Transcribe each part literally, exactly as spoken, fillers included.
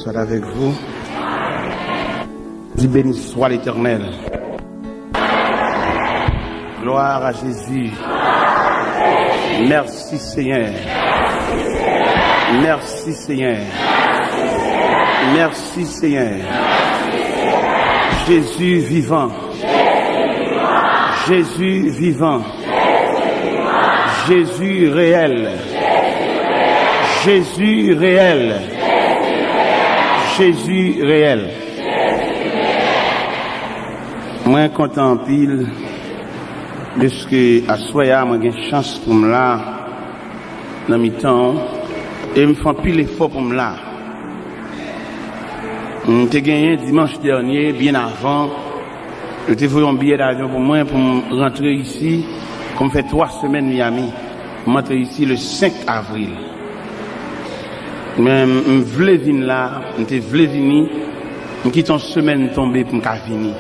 Soit avec vous. Dis: béni soit l'Éternel. Gloire à Jésus. Merci Seigneur. Merci Seigneur. Merci Seigneur. Jésus vivant. Jésus vivant. Jésus réel. Jésus réel. Jésus réel. Mwen kontan anpil dèske aswè a mwen gen chans pou m la nan mitan w, e m fè anpil efò pou m la. M te genyen dimanch dènye, byen avan, yo te voye yon biyè davyon pou mwen pou m rantre isi, pou m fè twa semèn Miami. M antre isi le senk avril. Men m vle vin la, m te vle vini, m kite yon semèn tonbe pou m ka vini.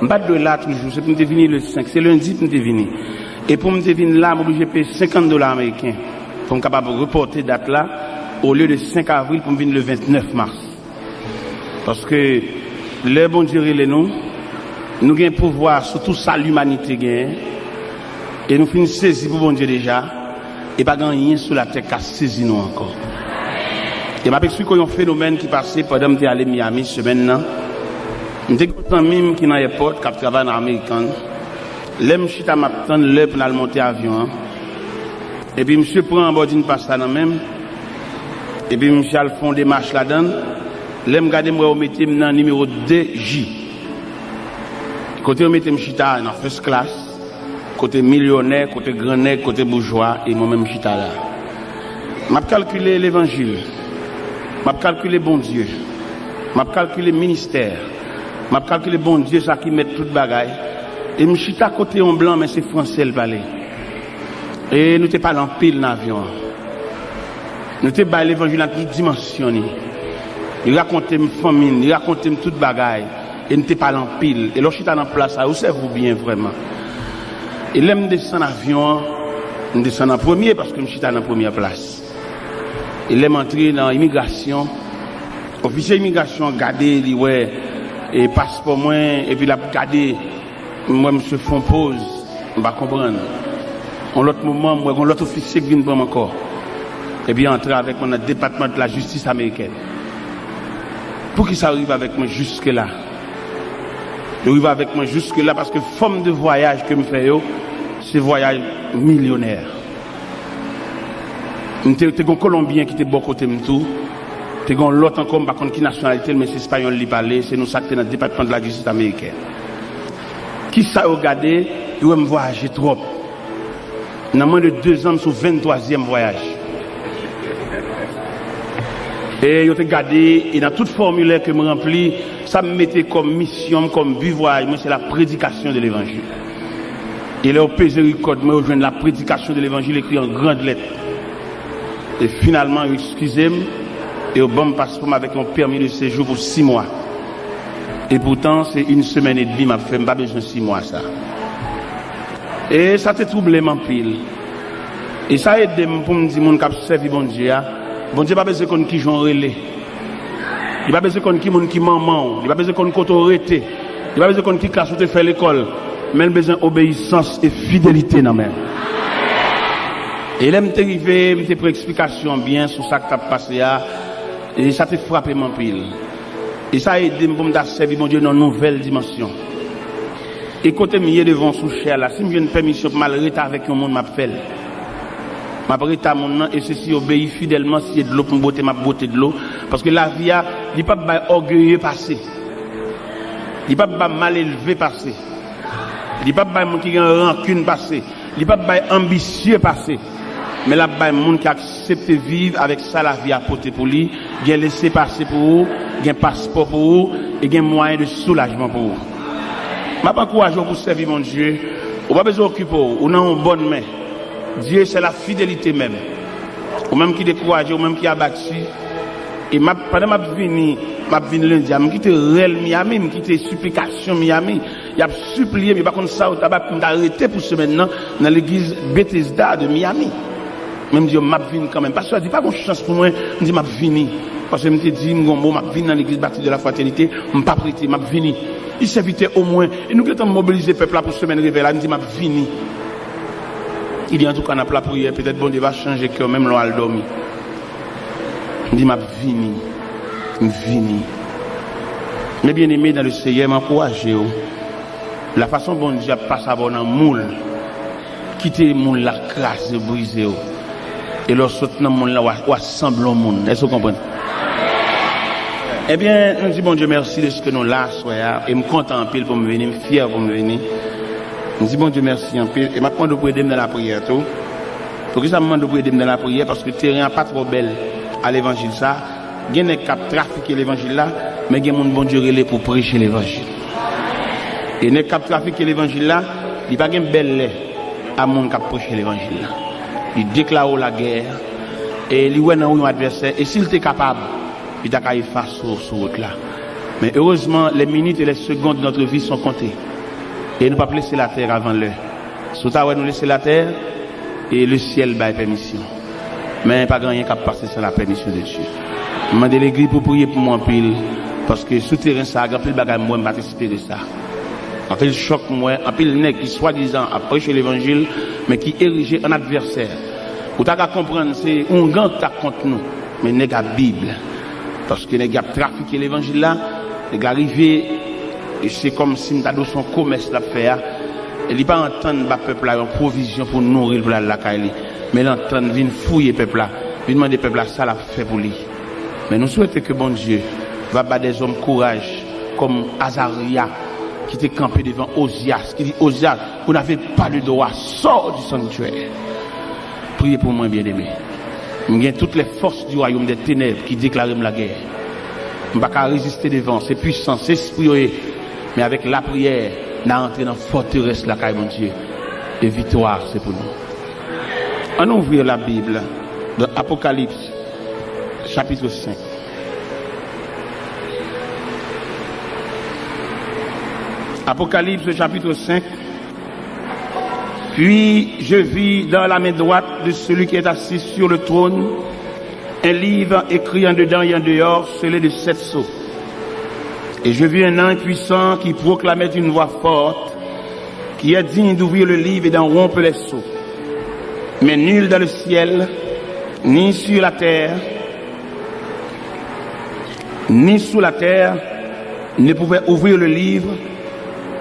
M pa t dwe la toujou, se pou m te vini le senk, se lendi pou m te vini. E pou m te vin la, m oblije peye senkant dola ameriken pou m kapab repòte dat la, olye de senk avril pou m vin le vennèf mas. Paske lè Bondye rele nou, nou gen pouvwa sou tou sa limanite genyen, e nou fin sezi pou Bondye deja, e pa gen anyen sou latè k ka sezi nou ankò. E m ap eksplike w yon fenomèn ki pase pandan m te ale Miami semèn nan. M te gen yon zanmi m ki nan èpòt, k ap travay nan American. Lè m chita, m ap tann lè pou n al monte avyon an. Epi misye pran boarding pass la nan men m. Epi misye al fè yon demach ladan l. Lè m gade, m wè yo mete m nan nimewo de J. Kote yo mete m chita a, nan first class. Kote milyonè, kote gran nèg, kote boujwa, e mwen menm m chita la. M ap kalkile levanjil. M ap kalkile Bondye. M ap kalkile ministè. M ap kalkile Bondye, sa ki mèt tout bagay. E m chita kote yon blan, men se franse l pale. E nou te pale anpil nan avyon an. Nou te bay levanjil nan tout dimansyon li. Li rakonte m fanmi m, li rakonte m tout bagay. E nou te pale anpil. E lè w chita nan plas sa, ou sèvi w byen vrèman. E lè m desann avyon an, m desann an premye paske m chita nan premyè plas. E lè m antre nan imigrasyon, ofisye imigrasyon an gade, li wè e paspò mwen, epi l ap gade, m wè misye fè yon poz, m pa konprann. Yon lòt moman, m wè yon lòt ofisye k vin pran m ankò. Epi antre avèk mwen nan Depatman de la Jistis amerikèn. Poukisa yo rive avèk mwen jiske la? Yo rive avèk mwen jiske la paske fòm de vwayaj ke m fè yo, se vwayaj milyonè. M te, te gen yon Kolonbyen ki te bò kote m tou. Te gen yon lòt ankò, m pa konn ki nasyonalite l, men se espayòl li pale, se nou sa k te nan Depatman de la Jistis amerikèn. Kisa yo gade? Yo wè m vwayaje twòp. Nan mwen de dezan, m sou venntwazyèm vwayaj. E yo te gade, e nan tout fòmilè ke m ranpli, sa m mete kòm misyon m, kòm bi vwayaj mwen, se la prédication de l'évangile. E lè yo peze rekòd mwen, yo jwenn la prédication de l'évangile ekri an grand lèt. E finalman, yo eskize m, e yo ban m paspò m avèk yon pèmi de sejou pou sis mwa. E poutan, se yon semèn edmi m ap fè, m pa bezwen sis mwa sa. E sa te twouble m anpil. E sa ede m pou m di moun k ap sèvi Bondye a, Bondye pa bezwen konn kijan w rele. Li pa bezwen konn ki moun ki manman w. Li pa bezwen konn kote w rete. Li pa bezwen konn ki klas ou te fè lekòl. Men l bezwen obeyisans e fidelite nan men w. E lè m te rive, m te pran eksplikasyon byen sou sa k t ap pase a. E sa te frape m anpil. E sa ede m pou m ta sèvi Bondye nan yon nouvèl dimansyon. E kote m ye devan sou chè la, si m jwenn pèmisyon pou m al rete avèk yon moun, m ap fè l. M ap rete a moun nan, e se si l obeyi fidèlman, si se dlo pou m bwote, m ap bwote dlo. Paske lavi a, li p ap bay ògeye pase. Li p ap bay malelve pase. Li p ap bay moun ki gen rankin pase. Li p ap bay anbisye pase. Men l ap bay moun ki aksepte viv avèk sa lavi a pote pou li, gen lese pase pou ou, gen paspò pou ou, e gen mwayen de soulajman pou ou. M ap ankouraje w pou w sèvi Bondye. Ou pa bezwen okipe w, ou nan yon bòn men. Dye se la fidelite menm. Ou menm ki dekouraje, ou menm ki abati, e m ap, pandan m ap vini, m ap vin lendi a, m kite rèl Miami, m kite siplikasyon Miami. Y ap sipliye m, yo pa konn sa yo ta bay pou m ta rete pou semèn nan, nan legliz Bethesda de Miami. Men m di yo, m ap vin kanmenm. Pastè a di, pa gon chans pou mwen, m di, m ap vini. Paske m te di, m gon mo, m ap vin nan legliz Baptiste de la Fraternité, m p ap rete, m ap vini. Li sèvitè omwen, e nou gentan mobilize pèp la pou semèn revèy la, m di, m ap vini. Li di, antouka, n ap lapriyè, petèt Bondye va chanje kè w menm lè w al dòmi. M di, m ap vini, m vini. Men byeneme dan le Seyè, m ankouraje w. La fason Bondye ap pase avè w nan moul, kite moul la kraze, brize w. E lè w sot nan moul la, w a, w a sanble yon moun. Èske w konprann? Ebyen, nou di Bondye mèsi dèske nou la aswè a. E m kontan anpil pou m vini, m fyè pou m vini. M di Bondye mèsi anpil. E m ap mande w pou ede m nan lapriyè tou. Poukisa m mande w pou ede m nan lapriyè? Paske teren an pa twò bèl a levanjil sa. Gen nèg k ap trafike levanjil la, men gen moun Bondye rele pou preche levanjil. E nèg k ap trafike levanjil la, li pa gen bèl lè a moun k ap preche levanjil la. Li deklare w lagè, e li wè nan ou yon advèsè, e si l te kapab, li ta ka efase w sou wout la. Men erezman, les minutes et les secondes de notre vie sont comptées. E nou p ap lese latè avan lè. Si w ta wè nou lese latè, e le syèl bay pèmisyon. Men pa gen anyen k ap pase san la pèmisyon de Dye. M mande legliz pou priye pou mwen anpil, paske sou teren sa a, gen anpil bagay m wè m pa t espere sa. Anpil chòk m wè, anpil nèg ki swadizan ap preche levanjil, men ki erije an advèsè. Ou ta ka konprann se oungan k ta kont nou, men nèg a Bib. Paske nèg y ap trafike levanjil la, nèg la rive, e se kòmsi m ta di w se yon komès l ap fè a. E li pa antann ba pèp la yon pwovizyon pou nouri l pou l al lakay li. Men l antann vin fouye pèp la, vin mande pèp la sa l ap fè pou li. Men nou swete ke Bondye va ba dèzòm kouraj kòm Azarya ki te kanpe devan Ozyas, ki di, Ozyas, vous n'avez pas le droit, sors du sanctuaire. Priye pou mwen, byeneme. M gen toutes les forces du royaume des ténèbres ki deklare m lagè. M pa ka reziste devan, se pwisans, se espri yo ye. Men avèk lapriyè, n a antre nan fòterès lakay Bondye. E viktwa se pou nou. Ann ouvri la Bib dans Apocalypse chapitre cinq. Apocalypse chapitre cinq. Puis je vis dans la main droite de celui qui est assis sur le trône un livre écrit en dedans et en dehors, scellé de sept sceaux. Et je vis un ange puissant qui proclamait d'une voix forte, qui est digne d'ouvrir le livre et d'en rompre les sceaux. Mais nul dans le ciel, ni sur la terre, ni sous la terre, ne pouvait ouvrir le livre,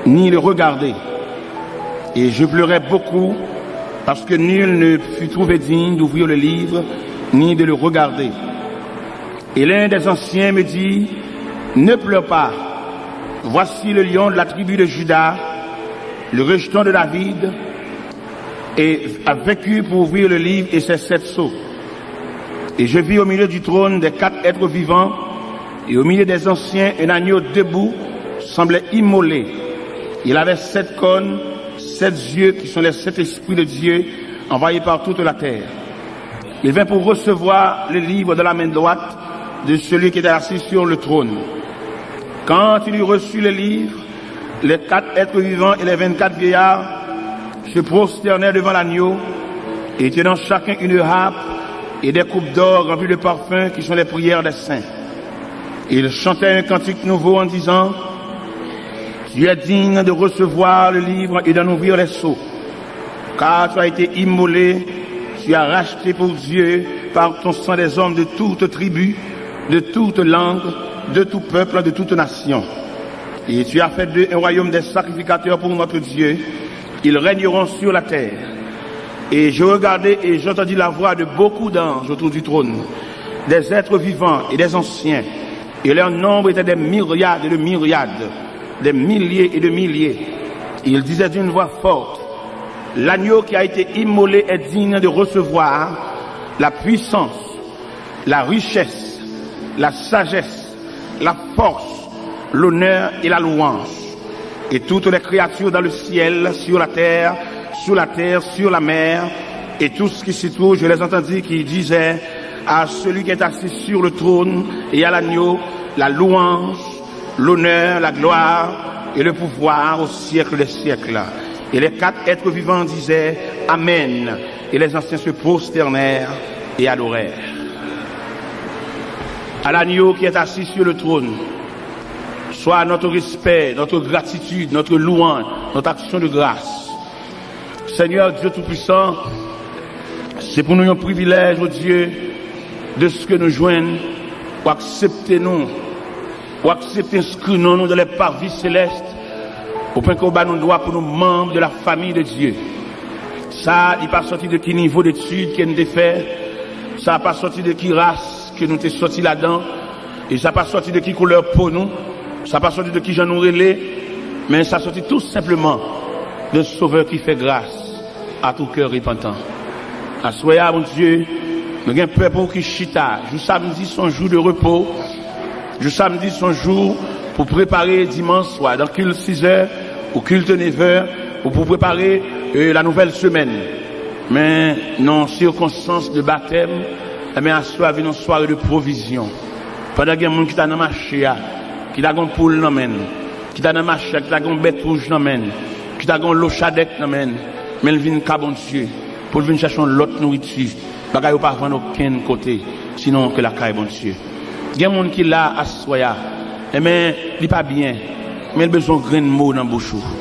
ni le regarder. Et je pleurai beaucoup, parce que nul ne fut trouvé digne d'ouvrir le livre, ni de le regarder. Et l'un des anciens me dit, ne pleure pas. Voici le lion de la tribu de Juda, le rejeton de David, et a vaincu pour ouvrir le livre et ses sept sceaux. Et je vis au milieu du trône des quatre êtres vivants, et au milieu des anciens, un agneau debout, semblait immolé. Il avait sept cornes, sept yeux, qui sont les sept esprits de Dieu, envoyés par toute la terre. Il vint pour recevoir le livre de la main droite de celui qui était assis sur le trône. Quand il eut reçu le livre, les quatre êtres vivants et les vingt-quatre vieillards se prosternèrent devant l'agneau, et tenant chacun une harpe et des coupes d'or remplies de parfums qui sont les prières des saints. Et ils chantaient un cantique nouveau en disant, tu es digne de recevoir le livre et d'en ouvrir les sceaux, car tu as été immolé, tu as racheté pour Dieu par ton sang des hommes de toute tribu, de toute langue, de tout peuple, de toute nation. Et tu as fait d'eux un royaume des sacrificateurs pour notre Dieu. Ils régneront sur la terre. Et je regardai et j'entendis la voix de beaucoup d'anges autour du trône, des êtres vivants et des anciens. Et leur nombre était des myriades et de myriades, des milliers et de milliers. Ils disaient d'une voix forte, l'agneau qui a été immolé est digne de recevoir la puissance, la richesse, la sagesse, la force, l'honneur et la louange. Et toutes les créatures dans le ciel, sur la terre, sous la terre, sur la mer, et tout ce qui s'y trouve, je les entendis qui disaient, à celui qui est assis sur le trône et à l'agneau, la louange, l'honneur, la gloire et le pouvoir au siècle des siècles. Et les quatre êtres vivants disaient, Amen. Et les anciens se prosternèrent et adorèrent. à l'agneau qui est assis sur le trône, soit notre respect, notre gratitude, notre louange, notre action de grâce. Seigneur Dieu Tout-Puissant, se pou nou yon privilèj, o Dye, de ce que nou jwenn, ou aksepte nou, ou aksepte enskri non nou dans les parvis célestes, au point que ou ba nou dwa pou nou manm de la famille de Dieu. Sa, li pa sòti de ki nivo detid ke n te fè, sa pa sòti de ki ras ke nou te sòti ladan, e sa pa sòti de ki koulè po nou, sa pa sòti de ki jan nou rele, men sa sòti tou senpleman de Sovè ki fè gras à tout cœur repentant. Aswè a, Bondye, nou gen pèp ou ki chita. Jou samdi, se yon jou de repo. Jou samdi, se yon jou pou prepare dimanch, swa dans culte six heures ou culte neuf heures, ou pou prepare euh, la nouvelle semaine. Men nan sirkonstans de batèm, enben aswè a vin yon sware de pwovizyon. Pandan gen moun ki ta nan mache a, ki ta gen yon poul nan men l, ki ta nan mache a, ki ta gen yon bèt wouj nan men l, ki ta gen yon lo chadèk nan men l, men l vin ka Bondye, pou l vin chache yon lòt nouriti. Bagay yo pa vann okenn kote, sinon ke lakay Bondye. Gen moun ki la aswè a, enben, li pa byen, men l bezwen yon grenn mo nan bouch ou.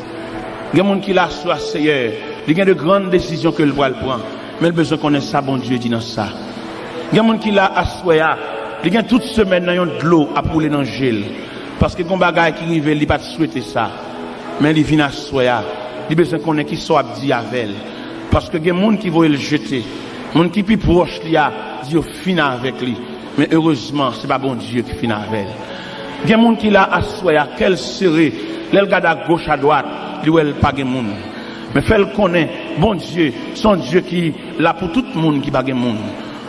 Gen moun ki la aswè a, Seyè, li gen de grann desizyon ke l pral pran, men l bezwen konnen sa Bondye di nan sa. Gen moun ki la aswè a, li gen tout semèn nan yon dlo ap woule nan je l, paske gen yon bagay ki rive l, li pa t swete sa, men li vin aswè a, li bezwen konnen kisa w ap di avè l, paske gen moun ki voye l jete, moun ki pi pwòch li a, di yo fin avèk li, men erezman, se pa Bondye ki fin avè l. Gen moun ki la aswè a, kè l sere, lè l gade agoch adwat, li wè l pa gen moun. Men fè l konnen, Bondye, se yon Dye ki la pou tout moun ki pa gen moun.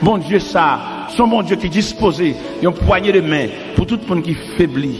Bondye sa, se yon Bondye ki dispoze yon pwanye de men pou tout moun ki febli.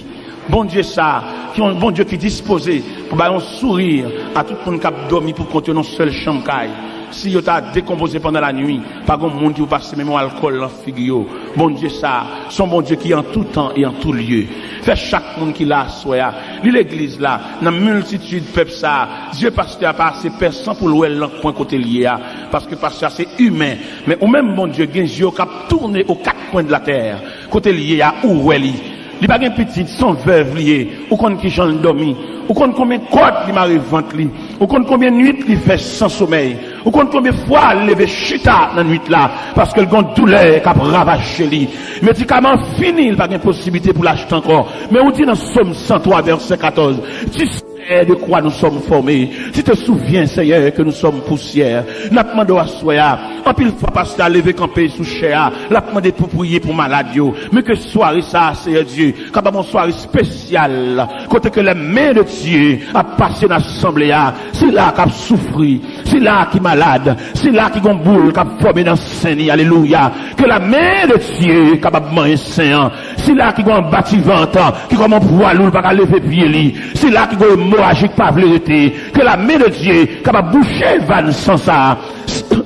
Bondye sa, ki yon Bondye ki dispoze pou bay yon souri a tout moun k ap dòmi pou kont yo nan sèl chanm kay. Si yo ta dekonpoze pandan lanwi, pa gen moun ki pou pase menm yon alkòl nan figi yo. Bondye sa, se yon Bondye ki an tout tan e an tout lye. Fè chak moun ki la aswè a, li legliz la, nan miltitid pèp sa, zye pastè a pa ase pèsan pou l wè l nan kwen kote l ye a, paske pastè a se imen. Men ou menm, Bondye, gen zye w k ap tounen aux quatre coins de la terre. Kote l ye a, ou wè li. Li pa gen pitit, se yon vèv li ye. Ou konn kijan l dòmi. Ou konn konbyen kòd li mare vant li. Ou konn konbyen nwit li fè san somèy. Ou konn konbyen fwa l leve chita nan nwit la, paske l gen yon doulè k ap ravaje li. Medikaman an fini, li pa gen posiblite pou l achte ankò. Men ou di nan Sòm san twa, vèsè katòz, tu sais de quoi nous sommes formés. Tu te souviens, Seigneur, que nous sommes poussière. N ap mande w aswè a. Anpil fwa, pastè a leve kanpe sou chè a, l ap mande pou priye pou malad yo. Men ke sware sa a, Seyè Dye, kapab yon sware espesyal, kote ke les mains de Dieu ap pase nan asanble a. Sila k ap soufri, sila ki malad, sila ki gon boul k ap fòme nan sen li, alelouya. Ke la men de Dye kapab manyen sen an. Sila ki gon batiment, ki kòm yon pwa lou, l pa ka leve pye li. Sila ki gon emoraji k pa vle rete. Ke la men de Dye kapab bouche vàn san sa a.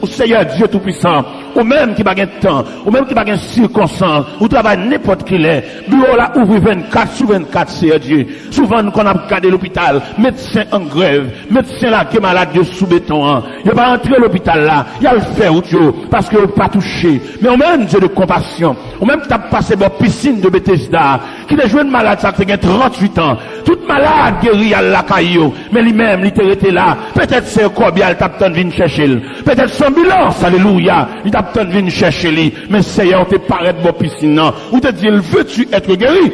Seyè Dye Toupisan, ou menm ki pa gen tan, ou menm ki pa gen sikonstans, ou travay nenpòt ki lè, biwo w la ouvri vennkat sou vennkat, Seyè Dye. Souvan nou konn ap gade lopital, medsen an grèv, medsen lage malad yo sou beton an. Yo pa antre lopital la, y al fè wout yo, paske yo pa touche. Men ou menm, Dye de konpasyon, ou menm ki t ap pase bò pisin de Betesda, ki te jwenn malad sa k te gen tranntuit an. Tout malad geri, al lakay yo. Men li menm, li te rete la. Petèt se kòbya l t ap tann vin chèche l. Petèt se anbilans, alelouya, li t ap tann vin chèche li. Men Seyè, ou te parèt bò pisin nan. Ou te di l, veux-tu être guéri?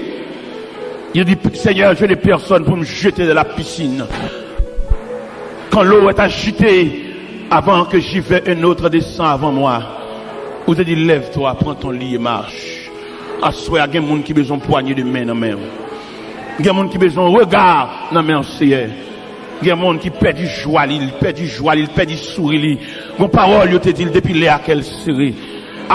Il dit, Seigneur, je n'ai personne pour me jeter dans la piscine. Quand l'eau est agitée, avant que j'y veuille, un autre descend avant moi. Ou te di, lève-toi, prends ton lit et marche. Aswè a, gen moun ki bezwen pwanye de men nan men w. Gen moun ki bezwen rega nan men w, Seyè. Gen moun ki pèdi jwa li, li pèdi jwa li, li pèdi souri li. Gon pawòl yo te di l depi lè a kè l sere.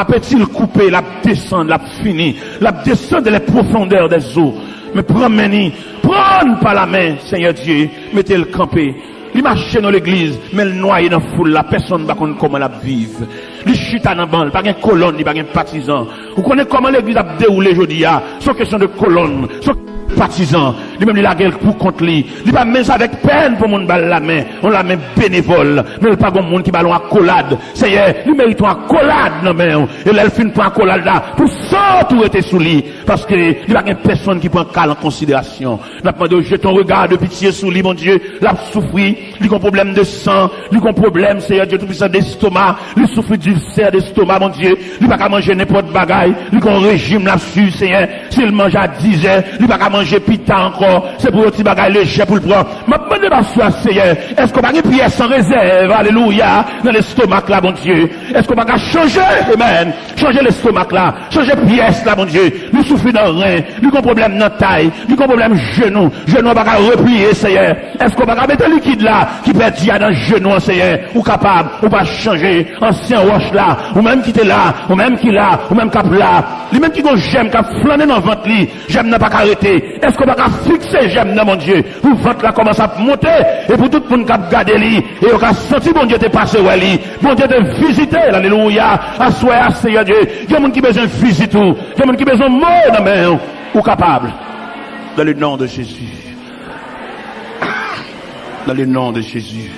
Apeti l koupe, l ap desann, l ap fini, l ap desann de les profondeurs des eaux. Men pran men ni, pran n pa lamen, Seyè Dye, mete l kanpe. Li mache nan legliz, men l nwaye nan foul la, pèsonn pa konn kòman l ap viv. Li chita nan ban l, pa gen kolòn, li pa gen patizan. Ou konnen kòman legliz ap dewoule jodi a? Se yon kesyon de kolòn, se yon patizan. Li menm li lage l pou kont li. Li pa menm sa avèk pèn pou moun ba l lamen, yon lamen benevòl. Men l pa gon moun ki ba l yon akolad. Seyè, li merite yon akolad nan men w. E lè l fin pran akolad la, pou san tou rete sou li. Paske li pa gen pèsonn ki pran ka l an konsiderasyon. N ap mande w jete yon rega de pitye sou li, Bondye. L ap soufri. Li gon pwoblèm de san, li gon pwoblèm, Seyè Dye Toupisan, destoma, li soufri dilsè destoma, Bondye, li pa ka manje nenpòt bagay, li gon rejim l ap swiv, Seyè, si l manje a dizè, li pa ka manje pita ankò, se pou yon ti bagay lejè pou l pran. M ap mande pastè a, Seyè, èske w pa gen pyès an rezèv, alelouya, nan lestomak la, Bondye? Èske w pa ka chanje, amen, chanje lestomak la, chanje pyès la, Bondye? Li soufri nan ren, li gon pwoblèm nan tay, li gon pwoblèm jenou, jenou an pa ka repliye, Seyè. Èske w pa ka mete likid la ki pèdi a nan jenou an, Seyè? Ou kapab, ou pa chanje. Ansyen wòch la, ou menm ki te la, ou menm ki la, ou menm k ap la, li menm ki gon jèm k ap flannen nan vant li, jèm nan pa ka rete. Èske w pa ka fikse jèm nan, Bondye, pou vant la kòmanse ap monte, e pou tout moun k ap gade li, e yo ka santi Bondye te pase wè li, Bondye te vizite l, alelouya. Aswè a, Seyè Dye, gen moun ki bezwen vizit ou, gen moun ki bezwen mo nan men w, ou kapab. Dans le nom de Jésus. Dans le nom de Jésus.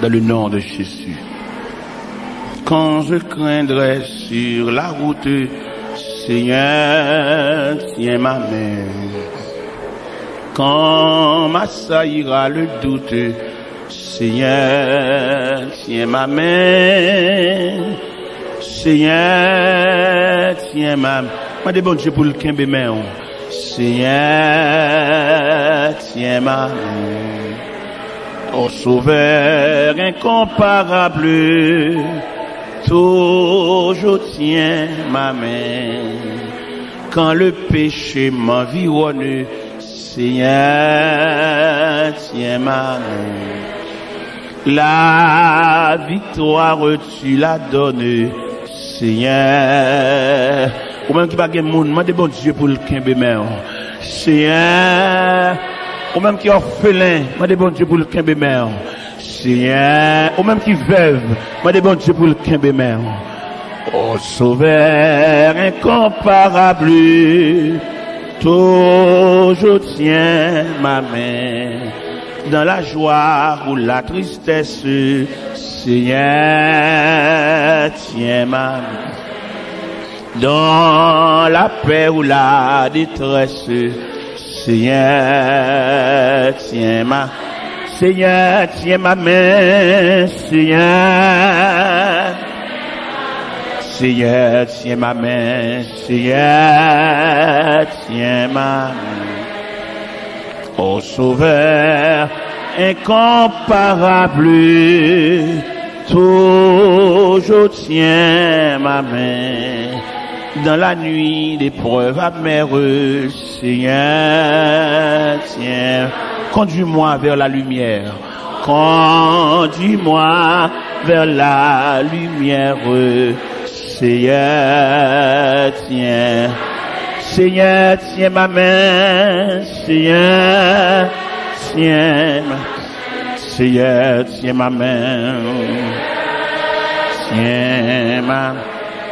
Dans le nom de Jésus. Quand je craindrai sur la route, Seigneur, tiens ma main. Quand m'assaillira le doute, Seigneur, tiens ma main. Seigneur, tiens ma main. Mande Bondye pou l kenbe men w. Seigneur, tiens ma main. Ô Sauveur incomparable, toujours tiens ma main. Quand le péché m'environne, Seigneur, tiens ma main. La victoire tu la donnes, Seigneur. Ou menm ki pa gen moun, mande Bondye pou l kenbe men w. Seyè, ou menm ki òfelen, mande Bondye pou l kenbe men w. Seyè, ou menm ki vèv, mande Bondye pou l kenbe men w. Ô Sauveur incomparable, toujours tiens ma main. Dans la joie ou la tristesse, Seigneur, tiens ma main. Dans la paix ou la détresse, Seigneur, tiens ma, Seigneur, tiens ma main, Seigneur. Seigneur, tiens ma main, Seigneur, tiens ma main. Ô Sauveur incomparable, toujours tiens ma main. Dans la nuit d'épreuve amère, Seigneur, tiens, conduis-moi vers la lumière. Conduis-moi vers la lumière. Seigneur, tiens. Seigneur, tiens ma main. Seigneur, tiens ma, Seigneur, tiens ma main. Tiens ma,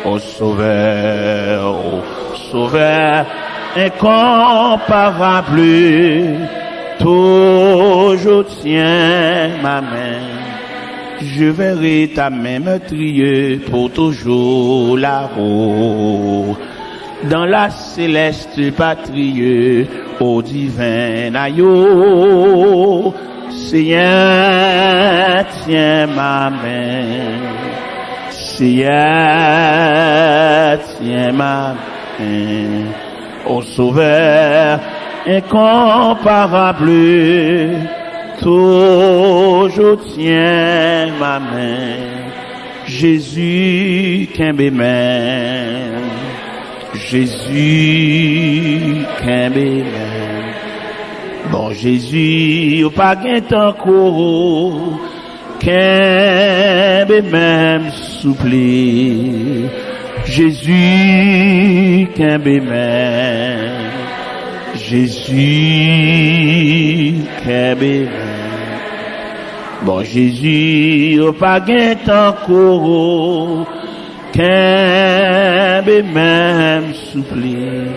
ô Sauveur, ô Sauveur incomparable, toujours tiens ma main. Je verrai ta main meurtrière pour toujours là-haut. Dans la céleste patrie, au divin aïeau, Seigneur, tiens ma main. Seigneur, tiens ma main. Ô Sauveur incomparable, toujours tiens ma main. Jezi, kenbe men. Jezi, kenbe men. Bon Jezi, ou pa gen tankou ou. Kenbe men m, souple. Jezi, kenbe men. Jezi, kenbe men. Bon Jezi, ou pa gen tankou ou, kenbe menm soupli.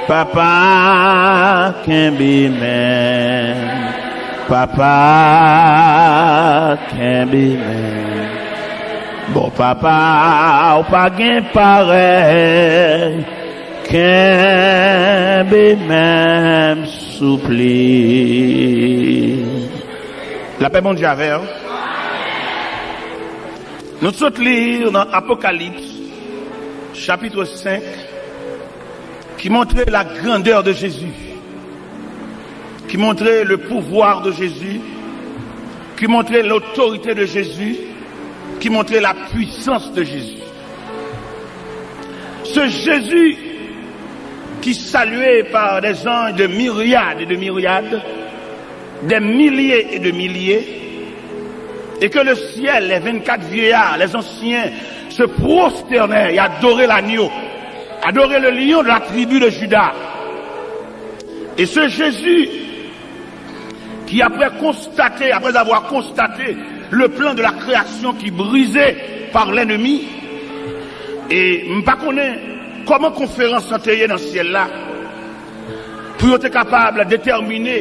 Papa, kenbe menm. Papa, kenbe menm. Bon papa, ou pa gen parèy, kenbe menm soupli. Lapè Bondye avè w. Nou sot li nan Apokalips, chapitre cinq, qui montre la grandeur de Jésus, qui montre le pouvoir de Jésus, qui montre l'autorité de Jésus, qui montre la puissance de Jésus. Ce Jésus qui salué par des anges de myriades et de myriades, des milliers et de milliers, et que le ciel, les vingt-quatre vieillards, les anciens, se prosternaient et adoraient l'agneau, adoraient le lion de la tribu de Juda. Et ce Jésus qui, après constater, après avoir constaté le plan de la création qui brisé par l'ennemi, e m pa konnen kòman konferans lan te ye nan syèl la, pou yo te kapab detèmine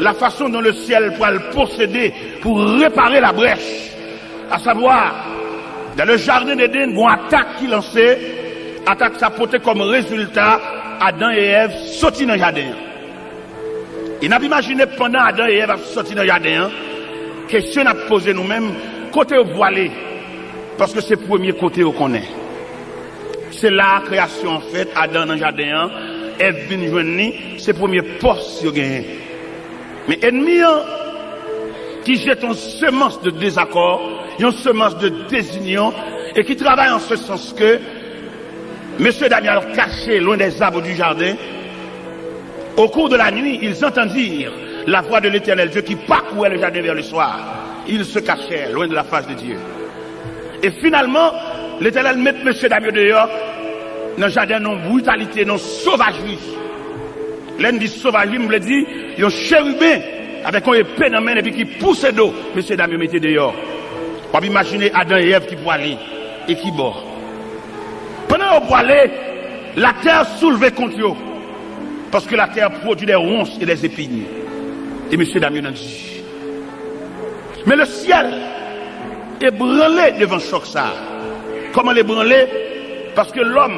la façon dont le ciel pral posede pou repare la brèch. A savwa, dans le jardin d'Éden, gon atak ki lanse, atak sa pote kòm rezilta Adan e Èv soti nan jaden an. E n ap imajine pandan Adan e Èv ap soti nan jaden an, kesyon n ap poze nou menm, kote yo pwale? Paske se premye kote yo konnen. Se la kreyasyon an fèt, Adan nan jaden an, Èv vin jwenn li, se premye pòs yo genyen. Men ènmi an, ki jete yon semans de dezakò, yon semans de dezinyon, e ki travay an se sans ke mesye dam yo al kache lwen dè zab di jaden. Au cours de la nuit, ils entendirent la voix de l'Éternel Dieu qui parcourait le jardin vers le soir. Ils se cachèrent loin de la face de Dieu. E finalman, Letènèl met mesye dam yo deyò nan jaden nan britalite, nan sovajri. Lè n di sovajri, m vle di yon cheriben avèk yon epe nan men l epi ki pouse do mesye dam yo mete deyò. W ap imajine Adan e Èv ki pwale e ki bò. Pandan yo pwale, latè soulve kont yo, paske latè pwodui des ronces et des épines. E mesye dam yo nan di. Men le syèl ebranle devan chòk sa a. Kòman l ebranle? Paske lòm,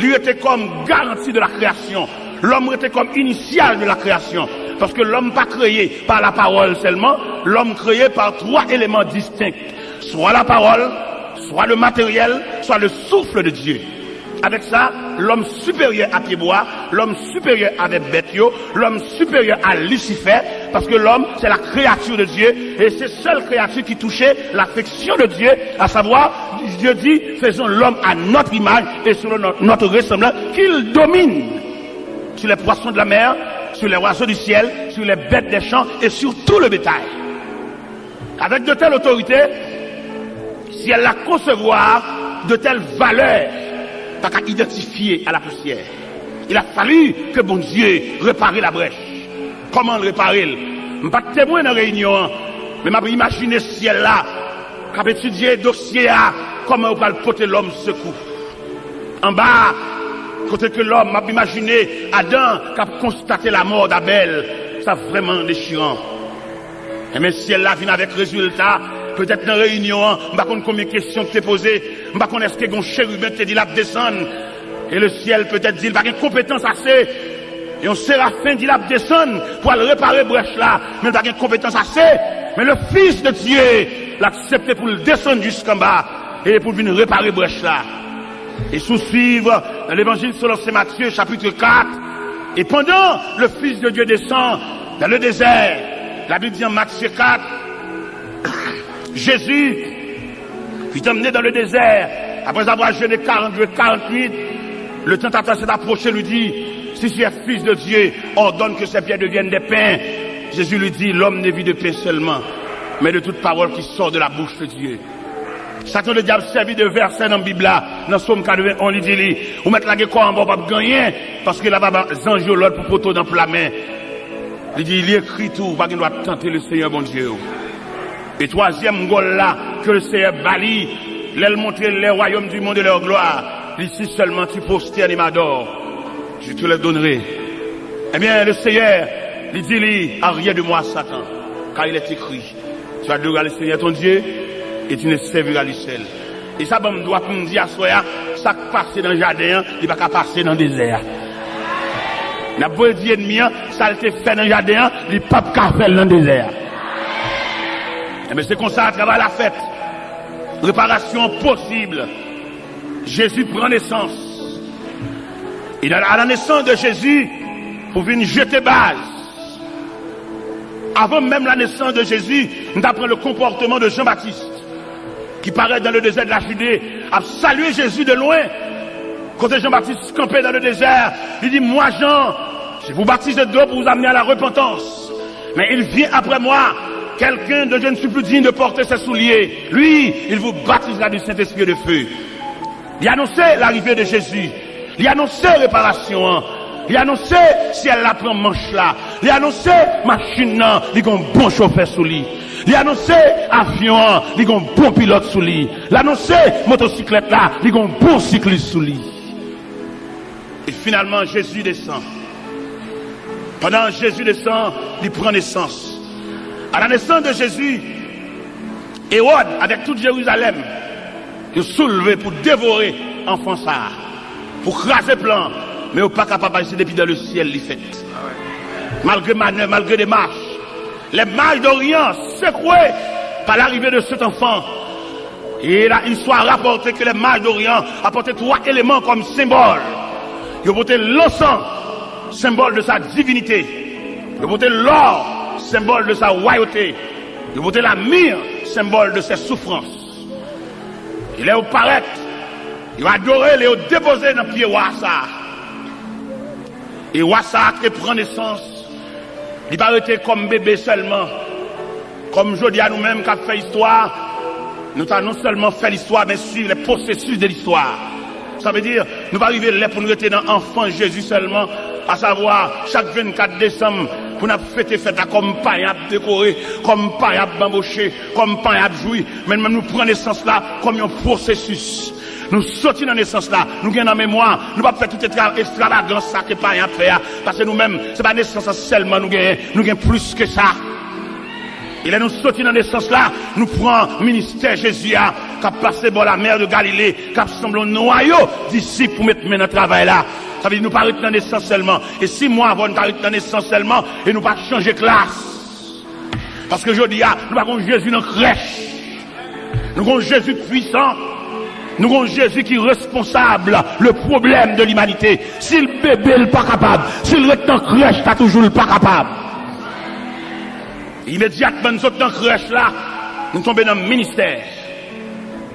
li rete kòm garanti de la création. Lòm rete kòm inisyal de la création. Paske lòm pa kreye pa la pawòl sèlman, lòm kreye pa twa eleman distenk. Swa la pawòl, swa le materyèl, swa le souffle de Dieu. Avèk sa, lòm siperyè a pyebwa, lòm siperyè avèk bèt yo, lòm siperyè a Lisifè, paske lòm, c'est la créature de Dieu, et c'est seule créature qui touche l'affection de Dieu, à savoir, Dieu dit, faisons l'homme à notre image et selon no-, notre ressemblance, qu'il domine sur les poissons de la mer, sur les oiseaux du ciel, sur les bêtes des champs et sur tout le bétail. Avec de telles autorités, syèl la konsevwa de tèl valè pa ka idantifye a la pousyè. Il a fallu que Bondye repare la brèch. Kòman l repare l? M pa t temwen nan reyinyon an, men m ap imajine syèl la k ap etidye dosye a, kòman yo pral pote lòm sekou. Anba a, kote ke lòm, m ap imajine Adan k ap konstate lamò d Abèl, sa vrèman dechiran. Enben, syèl la vin avèk rezilta. Petèt nan reyinyon an, m pa konn konbyen kesyon k te poze. M pa konn èske gon cheriben te di l ap desann. E le syèl petèt di l pa gen konpetans ase. Yon serafen di l ap desann pou al repare brèch la, men l pa gen konpetans ase. Men le Fils de Dieu, l aksepte pou l desann jiskanba e pou l vin repare brèch la. E si w swiv nan Levanjil selon Sen Matye, chapitre quatre, et pendant le Fils de Dieu descend dans le désert, la Bible dit en Matthieu quatre, Jésus fut emmené dans le désert, après avoir jeûné quarante jours et quarante nuits, le tentateur s'est approché, lui dit, si tu es fils de Dieu, ordonne que ces pierres deviennent des pains. Jésus lui dit, l'homme ne vit de pain seulement, mais de toute parole qui sort de la bouche de Dieu. Satan ledyab sèvi de vèsè nan Bib la, nan Sòm katrevenn, li di li, ou mèt lage kò anba, ou p ap gen anyen, paske l ap ba zanj yo lòd pou pote w nan pla men. Li di, il est écrit, ou pa gen dwa tante Lesenyè Bondye w. E twazyèm gòl la ke le Seyè ba li, lè l montre les royaumes du monde et leur gloire, li di sèlman: Tu prosternes et m'adores, je te le donnerai. Ebyen, le Seyè li di li: Arrière de moi, Satan, car il est écrit: Tu adoreras le Seigneur ton Dieu et tu ne serviras lui seul. E sa ban m dwa pou m di aswè a, sa k pase nan jaden an, li pa ka pase nan dezè a. N ap voye di ènmi an, sa l te fè nan jaden an, li p ap ka fè l nan dezè a. Enben, se konsa travay la fèt. Reparasyon posib. Jezi pran nesans. E nan la, la nesans de Jezi, pou vin jete baz. Avan menm la nesans de Jezi, nou ta pran le konpòtman de Jan Batis, ki parèt dans le désert de la Judée, ap salye Jezi de lwen. Kote Jan Batis kanpe dans le désert, li di: Moi, Jean, je vous baptise de l'eau pour vous amener à la repentance. Mais il vient après moi quelqu'un dont je ne suis plus digne de porter ses souliers. Lui, il vous baptisera du Saint-Esprit et de feu. Li anonse larive de Jezi. Li anonse reparasyon an. Li anonse syèl la pran manch la. Li anonse machin nan, li gon bon chofè sou li. Li anonse avyon an, li gon bon pilòt sou li. Li anonse motosiklèt la, li gon bon siklis sou li. E finalman, Jezi desann. Pandan Jezi desann, li pran nesans. À la naissance de Jésus, Ewòd avèk tout Jerizalèm, yo soulve pou devore anfan sa a, pou kraze plan, men yo pa kapab, paske se depi dan le syèl li fèt. Malgre manèv, malgre demach, les mages d'Orient, secoués par l'arrivée de cet enfant, et la, il soit rapporté que les mages d'Orient apportaient trois éléments comme symbole. Yo pote lansan, symbole de sa divinité. Yo pote lò, symbole de sa royauté. Yo pote la myrrhe, symbole de ses souffrances. E lè yo parèt, yo adore l e yo depoze nan pye wa sa a. E wa sa a te pran nesans. Li pa rete kòm bebe sèlman. Kòm jodi a nou menm k ap fè istwa, nou ta non sèlman fè listwa, men suiv les processus de l'histoire. Sa vle di, nou pa rive lè pou n rete nan anfans Jezi sèlman, asavwa chak vennkat desanm pou n ap fete fèt la kòm payen ap dekore, kòm payen ap banboche, kòm payen ap jwi, men nou menm nou pran nesans la kòm yon pwosesis. Nou soti nan nesans la, nou gen nan memwa, nou p ap fè tout estra-, estravagans sa ke payen ap fè a, paske nou menm, se pa nesans la sèlman nou genyen, nou gen plis ke sa. E lè nou soti nan nesans la, nou pran ministè Jezi a, k ap pase bò lamè de Galile, k ap sanble yon nwayo disip pou met men nan travay la. Sa vle di nou pa ret nan nesans sèlman. E si mwa avan nou ta ret nan nesans sèlman, e nou pa chanje klas. Paske jodi a, nou pa gon Jezi nan krèch. Nou gon Jezi pwisan. Nou gon Jezi ki responsab le problème de l'humanité. Si l bebe, l pa kapab. Si l ret nan krèch, ta toujou l pa kapab. Imedyatman n sot nan krèch la, nou tonbe nan ministè.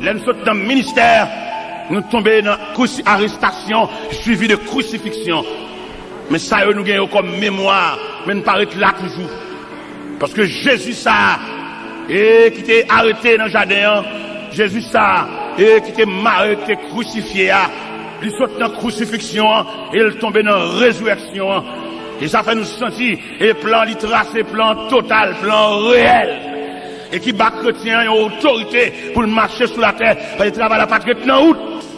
Lè n sot nan ministè, nou tonbe nan krisi-, arestasyon, swivi de krisifiksyon. Men sa yo nou gen yo kòm memwa, men n pa ret la toujou. Paske Jezi sa a, e ki te arete nan jaden an, Jezi sa a, e ki te mare, ki te krisifye a, li sot nan krisifiksyon an, e l tonbe nan rezirèksyon an. E sa fè nou santi, e plan li trase, plan total, plan reyèl. E ki ba kretyen an yon otorite pou l mache sou latè, paske travay la pa t ret nan wout.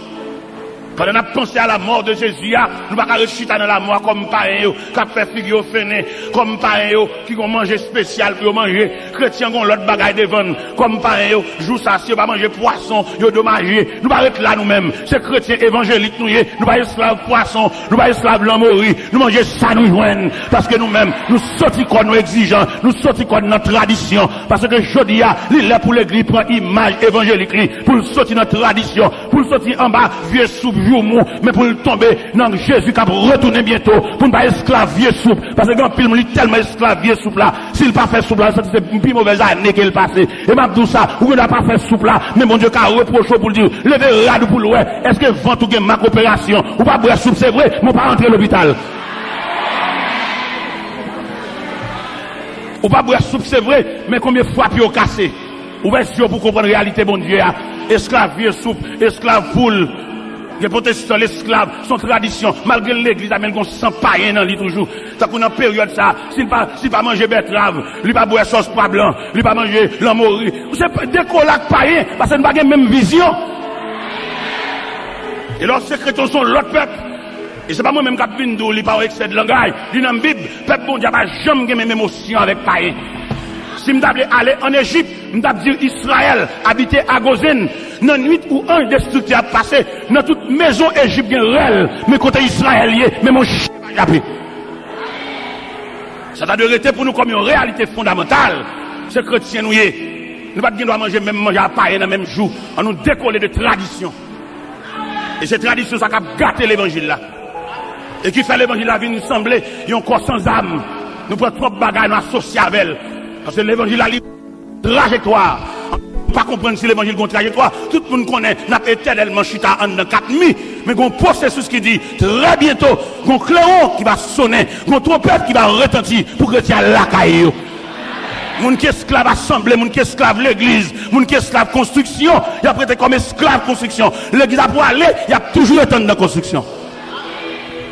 Pandan n ap panse a lamò de Jezi a, nou pa ka ret chita nan lamò a kòm payen yo k ap fè figi yo fennen, kòm payen yo ki gon manje espesyal pou yo manje. Kretyen gon lòt bagay devan n, kòm payen yo, jou sa a, si yo pa manje pwason, yo domaje. Nou pa ret la nou menm. Se kretyen evanjelik nou ye. Nou pa esklav pwason, nou pa esklav lanmori. Nou manje sa nou jwenn, paske nou menm, nou soti kò nou egzijan, nou soti kò n nan tradisyon, paske jodi a, li lè pou legliz pran imaj evanjelik li, pou l soti nan tradisyon, pou l soti anba vye soup joumou, men pou l tonbe nan Jezi k ap retounen byento, pou n pa esklav vye soup, paske gen anpil moun li tèlman esklav vye soup la, si l pa fè soup la, l santi se pi movèz ane ke l pase. E m ap di w sa, ou gen dwa pa fè soup la, men Bondye ka repwoche w pou l di w, leve rad ou pou l wè, èske vant ou gen mak operasyon? Ou pa bwè soup, se vre, men w pa rantre lopital. Ou pa bwè soup, se vre, men konbyen fwa pye w kase? Ouvè zye w pou w konprann reyalite Bondye a. Esklav vye soup, esklav poul. Gen pwotestan, lesklav, se yon tradisyon. Malgre legliz la, men l gen yon san payen nan li toujou. Tankou nan peryòd sa, si l pa, si l pa manje bètrav, li pa bwè sòs pwa blan, li pa manje lanmori. Ou se dekola ak payen, paske nou pa gen menm vizyon. E lè w se kretyen, w se yon lòt pèp. E se pa mwen menm k ap vin di w li pa yon eksè de langaj. Li nan Bib, pèp Bondye a pa janm gen menm emosyon avèk payen. Si m ta vle ale ann Ejip, m t ap di Izrayèl abite a Gozen. Nan nwit ou anj destriktè ap pase, nan tout mezon Ejip gen rèl, men kote Izrayèl ye, menm yon chen pa jape. Sa ta dwe rete pou nou kòm yon reyalite fondamantal. Se kretyen nou ye. Nou pa t gen dwa manje menm manje a payen nan menm jou. Ann nou dekole de tradisyon. E se tradisyon sa k ap gate levanjil la. E ki fè levanjil la vin sanble yon kò san zam. Nou pran twòp bagay, nou asosye avè l. Paske levanjil la li trajektwa. Nou pa konprann si levanjil gon trajektwa. Tout moun konnen n ap etènèlman chita anndan kat mi. Men gon pwosesis ki di, trè byento, gon klewon ki va sonnen, gon twonpèt ki va retanti pou kretyen al lakay yo. Moun ki esklav asanble, moun ki esklav legliz, moun ki esklav konstriksyon, y ap rete kòm esklav konstriksyon. Legliz ap prale, y ap toujou ret anndan konstriksyon.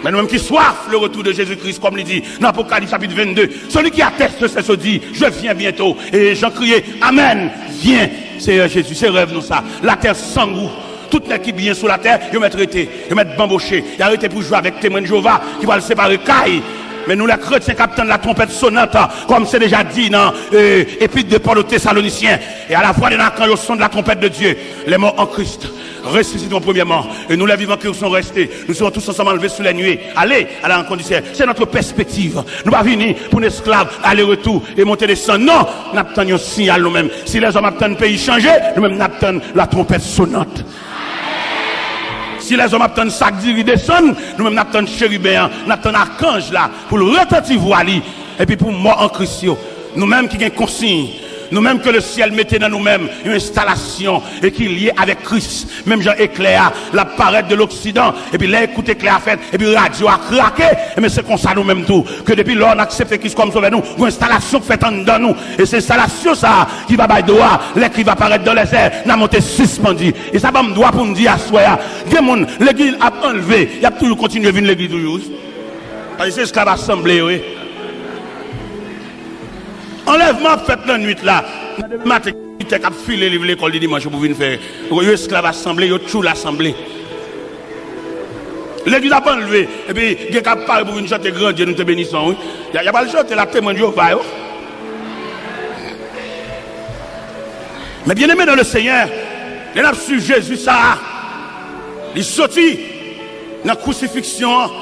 Men nou menm ki swaf le retour de Jésus-Christ, kòm li di nan Apokalips chapit vennde, celui qui atteste ces choses dit, je viens bientôt. E Jan kriye, amèn, vyen, Seyè Jezi, se rèv nou sa. Latè san gou. Tout nèg ki byen sou latè, yo mèt rete, yo mèt banboche. Y a rete pou jwe avèk Temwen de Jewova ki pral separe kay. Men nou, lè kretyen k ap tann la twompèt sonant, kòm se deja di nan, e, Epître de Paul aux Thessaloniciens, et à la voix d'un archange, au son de la trompette de Dieu, les morts en Christ ressusciteront premièrement, et nous, les vivants qui serons restés, nous serons tous ensemble enlevés sous les nuées. Allez à la rencontre du Seigneur. C'est notre perspective. Nou pa vini pou n esklav, ale retou e monte desann. Non, n ap tann yon siyal nou menm. Si lèzòm ap tann peyi chanje, nou menm n ap tann la twompèt sonant. Si lèzòm ap tann sak diri desann, nou menm n ap tann cheriben an, n ap tann akanj la pou l retanti vwa li, epi pou mò an Kris yo. Nou menm ki gen konsiy, nou menm ke le syèl mete nan nou menm yon enstalasyon e ki lye avèk Kris, menm jan eklè a, l ap parèt de loksidan, epi lè kout eklè a fèt, epi radyo a krake, enben se konsa nou menm tou, ke depi lè n aksepte Kris kòm sovè nou, yon enstalasyon k fèt anndan nou, e se enstalasyon sa a ki va bay dwa, lè Kris va parèt dans les airs, n a monte sispandi. E sa ban m dwa pou m di aswè a, gen moun, legliz ap anlve, y ap toujou kontinye vin legliz toujou, wi. Paske se esklav asanble yo ye. Anlèvman ap fèt nan nwit la. Nan demen maten, gen tèt k ap file liv lekòl de dimanch yo pou vin fè. Yo esklav asanble, yo tchoul asanble. Legliz ap anlve, epi gen k ap pare pou vin chante Grand Dieu, nous te bénissons, wi. Y a, y a pral chante la Temwen de Jewova yo. Men byeneme nan le Senyè, lè n ap swiv Jezi sa a, li soti nan kwisifiksyon an,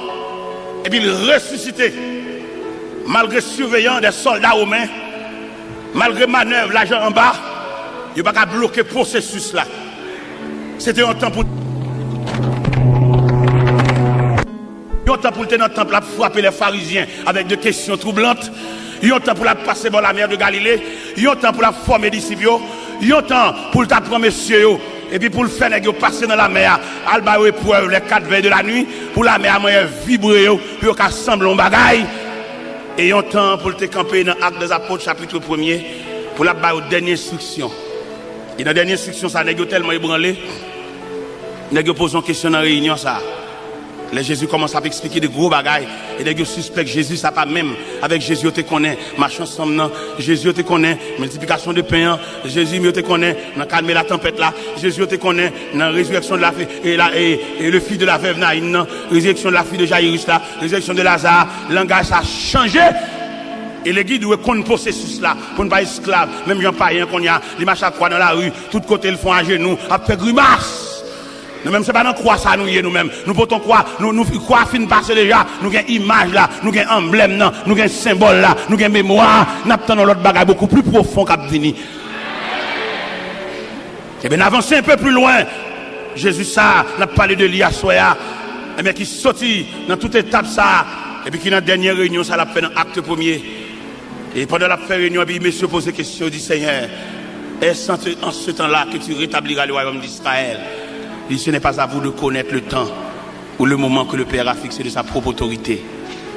epi l resisite. Malgre siveyan de sòlda women, malgre manèv lajan anba, yo pa ka bloke pwosesis la. Se te yon tan pou yon tan pou l te nan tanp la ap frape lè farizyen avèk de kesyon twoublant, yon tan pou l ap pase bò lamè de Galile, yon tan pou l ap fòme disip yo, yon tan pou l ta pran mesye yo, epi pou l fè nèg yo pase nan lamè a, al ba yo eprèv lè kat vèy de la nwi, pou lamè a manyen vibre yo, pou yo ka sanble yon bagay, e yon tan pou l te kanpe nan Actes des Apôtres, chapit premye, pou l ap ba yo dènye enstriksyon. E nan dènye enstriksyon sa, nèg yo tèlman ebranle, nèg yo poze yon kesyon nan reyinyon sa. Lè Jezi kòmanse ap eksplike de gwo bagay, e nèg yo sispèk Jezi sa pa menm avèk Jezi yo te konnen mache ansanm nan, Jezi yo te konnen miltiplikasyon de pen an, Jezi yo te konnen nan kalme latanpèt la, Jezi yo te konnen nan rezirèksyon de la, e la, e, e le fils de la veuve Naïn nan, rezirèksyon de la fille de Jairus la, rezirèksyon de Lazare, langaj sa chanje. E legliz dwe konn pwosesis la, pou n pa esklav, menm jan payen an kounye a, li mache ak kwa nan lari, tout kote l fon ajenou, ap fè grimas. Nou menm, se pa nan kwa sa nou ye, nou menm. Nou pote yon kwa, nou, nou, kwa fin pase deja, nou gen imaj la, nou gen anblèm nan, nou gen senbòl la, nou gen memwa a, n ap tann yon lòt bagay bokou pli pwofon k ap vini. Ebyen, n avanse un peu plus loin. Jezi sa a, n ap pale de li aswè a, ebyen, ki soti nan tout etap sa a, epi ki nan dènye reyinyon sa a l ap fè nan Actes premye. E pandan l ap fè reyinyon, epi mesye yo poze kesyon, yo di, Senyè, est-ce en ce, en ce temps-là que tu rétabliras le royaume d'Israël? Il dit, ce n'est pas à vous de connaître le temps ou le moment que le Père a fixé de sa propre autorité,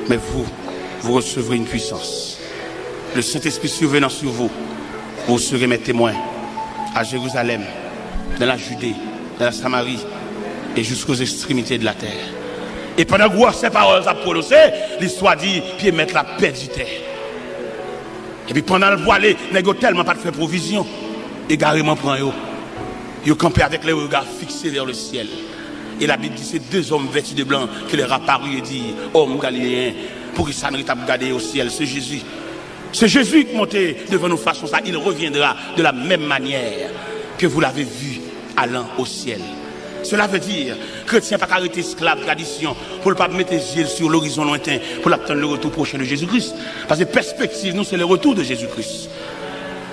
mais vous, vous recevrez une puissance. Le Saint-Esprit survenant sur vous, vous serez mes témoins à Jérusalem, dans la Judée, dans la Samarie, et jusqu'aux extrémités de la terre. E pandan gwosè pawòl sa ap pwononse, listwa di, pye mèt la pèdi tè. Epi pandan l pwale, nèg yo tèlman pa t fè pwovizyon, egareman pran yo. Yo kanpe avec les regards fixés vers le ciel. Et la Bible dit, ces deux hommes vêtus de blanc qui leur apparut et dit, Hommes galiléens, poukisa n ret ap gade au ciel? C'est Jésus. C'est Jésus qui monte devant nous face à ça. Il reviendra de la même manière que vous l'avez vu allant au ciel. Cela veut dire, kretyen pa ka rete esklav tradisyon pou l pa mete zye l sou lorizon lwenten pou l ap tann le retour prochain de Jésus-Christ. Paske pèspektiv nou, se le retour de Jésus-Christ.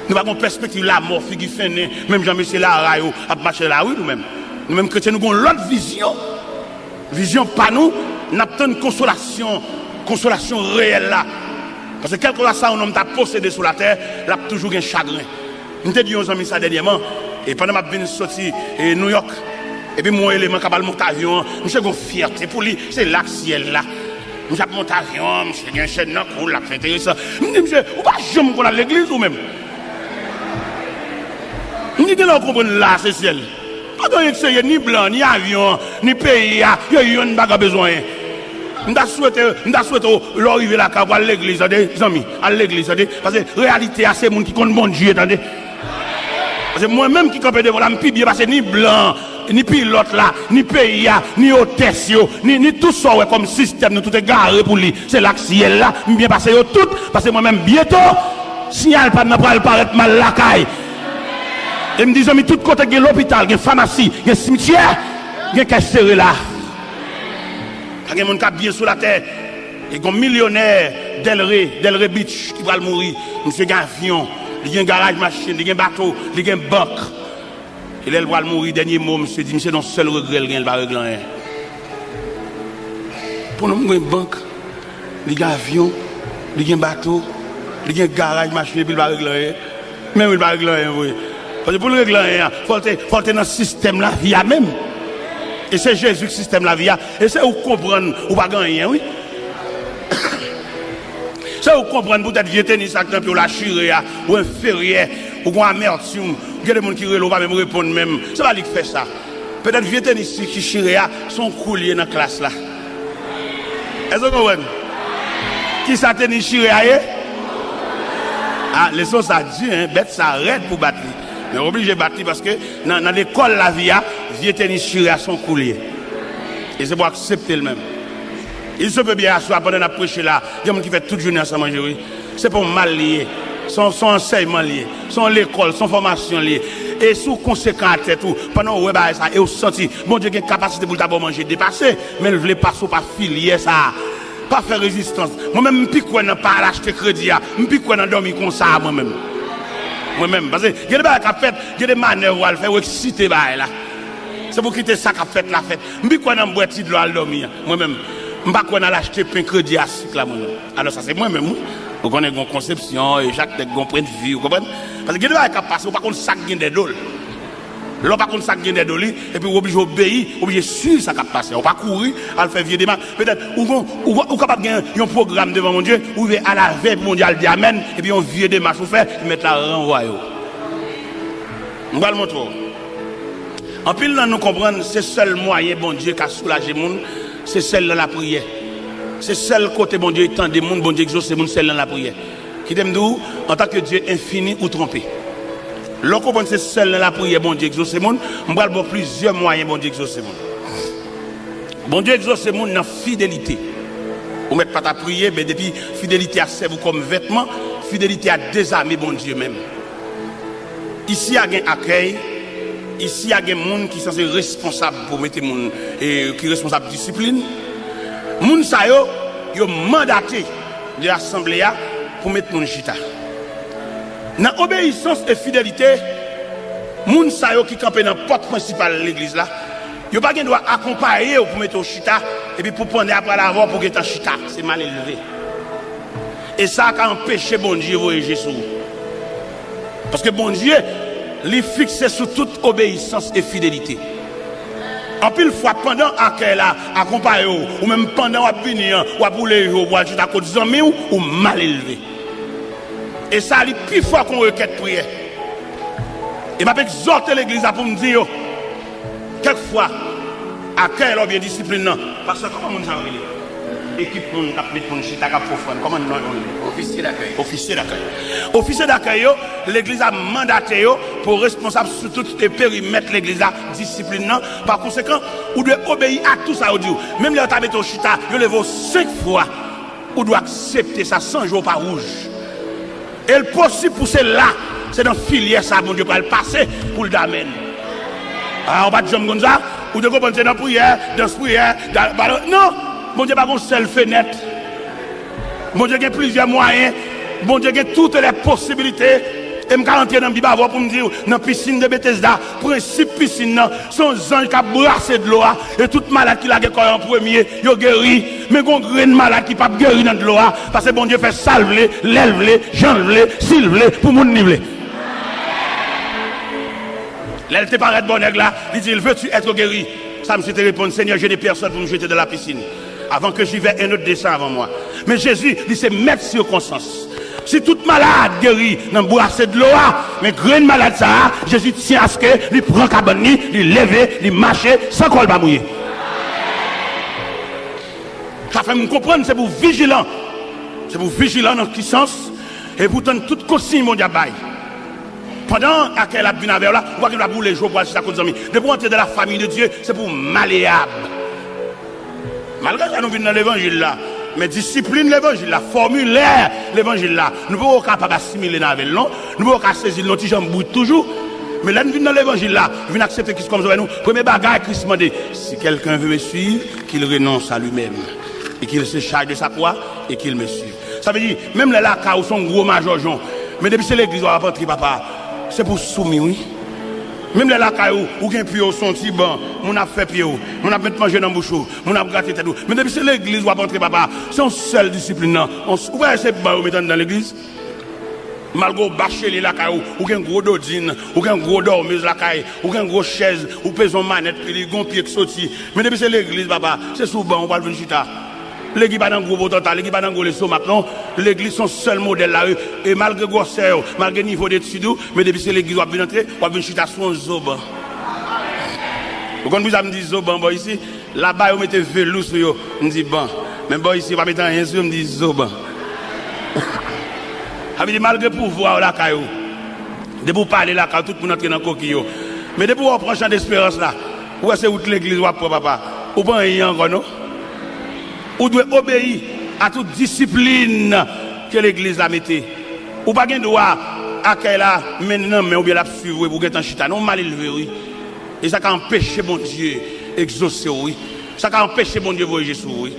Nou pa gen pèspektiv lanmò, figi fennen, menm jan mesye Lara yo ap mache nan lari nou menm. Nou menm kretyen, nou gen yon lòt vizyon. Vizyon pa nou, n ap tann konsolasyon, konsolasyon reyèl la. Paske kèlkeswa sa yon nonm ta posede sou latè, l ap toujou gen chagren. M te di yon zanmi sa dènyèman, e pandan m ap vin soti e Nouyòk, epi m wè yon eleman k ap al monte avyon an, misye gen yon fyète pou li, se la k syèl la. Misye ap monte avyon an, misye gen chèn nan kou l, l ap fè enteresan. M di misye, ou pa janm konn al legliz ou menm? M di, gen lè w konprann la se syèl. Pa gen anyen k serye, ni blan, ni avyon an, ni peyi a, yo yonn pa ka bezwen anyen. M ta swete, m ta swete w, lè w rive lakay ou, al legliz, tande, zanmi, al legliz, tande. Paske reyalite a, se moun ki konn Bondye, tande. Paske mwen menm ki kanpe devan w la, m pi byen pase ni blan, ni pilòt la, ni peyi a, ni otès yo, ni, ni tout sa w wè kòm sistèm nou tout egare pou li. Se la k syèl la, m byen pase yo tout, paske mwen menm byento, siyal pa m nan pral parèt, m al lakay. E m di zanmi, tout kote gen lopital, gen famasi, gen simityè, gen kè sere la. Pa gen moun k ap byen sou latè. E gon milyonè Delray, Delray Beach, ki pral mouri. Misye gen avyon, li gen garaj machin, li gen bato, li gen bank. E lè l pral mouri, dènye mo misye di, misye nan sèl regrè l gen, li pa regle anyen. Pou nou, m gen bank, li gen avyon, li gen bato, li gen garaj machin, epi li pa regle anyen. Men wi, li pa regle anyen vre. Paske pou l regle anyen an, fò l te, fò l te nan sistèm lavi a menm. E se Jezi k sistèm lavi a. E se ou konprann ou pa gen anyen, wi. Se ou konprann poutèt vye tenis ak nan pye w la chire a, ou enferyè, ou gon amètim, gen de moun ki rele w pa menm reponn menm. Se pa li k fè sa. Petèt vye tenis ki chire a, se yon kou l ye nan klas la. Èske w konprann? Kisa tenis chire a ye? A, leson sa di, en, bèt sa rèd pou bat li. Men w oblije bat li paske nan, nan lekòl lavi a, vye tenis chire a se yon kou l ye. E se pou w aksepte l menm. Il se peut bien aswè a pandan n ap preche la, gen moun ki fè tout jounen an san manje, wi. Se pa yon mal li ye. Se yon, se yon ansèyman li ye. Se yon lekòl, se yon fòmasyon li ye. E si w konsekan a tèt ou, pandan w wè bagay sa, e w santi Bondye gen kapasite pou l ta ba w manje depase, men l vle pase w pa filyè sa a. Pa fè rezistans. Mwen menm, m pi kwè nan pa al achte kredi a. M pi kwè nan dòmi konsa a, mwen menm. Mwen menm. Paske gen de bagay k ap fèt, gen de manèv w al fè, w eksite bagay la. Se pou kite sa k ap fèt la fèt. M pi kwè nan bwè ti dlo al dòmi an. Mwen menm, m pa kwè nan al achte pen kredi a sik la, mwen menm. Alò, sa se mwen menm, wi. Ou konnen gon konsepsyon, e chak nèg gon pwennvi, ou konprann? Paske gen de bagay k ap pase, ou pa konn sa k gen dèyè do l. Lè w pa konn sa k gen dèyè do li, epi w oblije obeyi, w oblije swiv sa k ap pase. Ou pa kouri, al fè vye demach. Petèt, ou gon, ou, ou kapab gen yon pwogram devan Bondye, ou rive alavèy pou Bondye al di amèn, epi yon vye demach ou fè, mèt la ranvwaye w. M pral montre w. Anpil nan nou konprann se sèl mwayen Bondye ka soulaje moun, se sèl nan lapriyè. Se sèl kote Bondye tande moun, Bondye egzose moun, sèl nan lapriyè. Kite m di w, antanke Dye enfini, ou twonpe. Lè w konprann se sèl nan lapriyè Bondye egzose moun, m pral ba w plizyè mwayen Bondye egzose moun. Bondye egzose moun nan fidelite. Ou mèt pa ta priye, men depi fidelite a sèvi w kòm vètman, fidelite a dezame Bondye menm. Isi a gen akèy, isi a gen moun ki sanse responsab pou mete moun, e, ki responsab disiplin. Moun sa yo, yo mandate de asanble a pou met moun chita. Nan obeyisans e fidelite, moun sa yo ki kanpe nan pòt prensipal legliz la, yo pa gen dwa akonpaye w pou mete w chita, epi pou pandan y ap pral avè w pou w gentan chita. Se malelve. E sa ka anpeche Bondye voye je sou ou. Paske Bondye, li fikse sou tout obeyisans e fidelite. Anpil fwa, pandan akèy la akonpaye w, ou menm pandan w ap vini an, w ap woule je w pou al chita kot zanmi w, ou malelve. E sa, li pi fò ke yon rekèt priyè. E m ap egzòte legliz la pou m di yo, kèk fwa, Akèy la oubyen disiplin nan? Pastè, kòman moun sa yo rele? Ekip moun k ap met moun chita, k ap fè ofrann, kòman non yo rele? Ofisye dakèy. Ofisye dakèy. Ofisye dakèy yo, legliz la mandate yo pou responsab sou tout perimèt legliz la, disiplin nan. Pa konsekan, ou dwe obeyi a tou sa yo di w. Menm lè yo ta mete w chita, yo leve w senk fwa, ou dwe aksepte sa san je w pa wouj. E l posib pou se la, se nan filyè sa Bondye pral pase pou l damèn. A, ou pa t janm konn sa? Ou te konprann se nan priyè, dans priyè, da- ba- non! Bondye pa gon sèl fenèt. Bondye gen plizyè mwayen. Bondye gen toutes les possibilités. E m ka rantre nan Bib avè w pou m di w, nan pisin de Betesda, prensip pisin nan, se yon zanj k ap brase dlo a, e tout malad ki lage kò yo an premye, yo geri. Men gon grenn malad ki p ap geri nan dlo a, paske Bondye fè sa l vle, lè l vle, jan l vle, si l vle, pou moun li vle. Lè l te parèt bò nèg la, li di l, veux-tu être guéri? Sa misye te reponn, Seigneur, je n'ai personne pour me jeter dans la piscine. Avant que j'y vais, un autre descend avant moi. Men Jezi, li se mèt sikonstans. Si tout malad geri nan brase dlo a, men grenn malad sa a, Jezi tyen aske li pran kabann li, li leve, li mache, san kò l pa mouye. Sa fè m konprann se pou w vijilan. Se pou w vijilan nan ki sans? E pou w tann tout konsiy Bondye ap bay. Pandan akèy la ap vin avè w la, ou pa gen dwa boule je w pou w al chita kot zanmi. Depi w antre dans la famille de Dieu, se pou w maleyab. Malgre sa, nou vin nan levanjil la. Men disiplin levanjil la, fòmilè levanjil la, nou poko kapab asimile nan avè l non. Nou poko ka sezi l non, ti jan brit toujou. Men lè n vin nan levanjil la, vin aksepte Kris kòm sovè nou, premye bagay Kris mande, si quelqu'un veut me suivre, qu'il renonce à lui-même et qu'il se charge de sa croix et qu'il me suive. Sa vle di, menm lè lakay ou se yon gwo majòjon, men depi se legliz w ap antre, papa, se pou w soumi, wi. Menm lè lakay ou, ou gen pye w se yon ti ban, moun ap fè pye w, moun ap met manje nan bouch ou, moun ap grate tèt ou. Men depi se legliz w ap antre, papa, se yon sèl disiplin nan. Ou wè se ban yo met anndan legliz? Malgre w bachelye lakay ou, ou gen gwo dodin, ou gen gwo dòmez lakay, ou gen gwo chèz, ou peze yon manèt, li gon pye k soti. Men depi se legliz, papa, se sou ban ou pral vin chita. Legliz pa nan gwo potanta, legliz pa nan gwo lestomak, non. Legliz se yon sèl modèl la, wi. E malgre gwòsè w, malgre nivo detid ou, men depi se legliz w ap vin antre, w ap vin chita sou yon zo ban. Ou konn poukisa m di zo ban bò isi? Laba yo mete velou sou yo, m di ban. Men bò isi yo pa mete anyen sou yo, m di zo ban. Sa vle di malgre pouvwa w lakay ou, depi w pale lakay ou, tout moun antre nan koki yo. Men depi w wè w pran chan desperans la, ou wè se wout legliz w ap pran, papa. Ou pa anyen ankò non. Ou dwe obeyi a tout disiplin ke legliz la mete. Ou pa gen dwa akèy la men nan men oubyen l ap swiv ou epi w gentan chita. Non, ou malelve, wi. E sa ka anpeche Bondye egzose w, wi. Sa ka anpeche Bondye voye je sou ou, wi.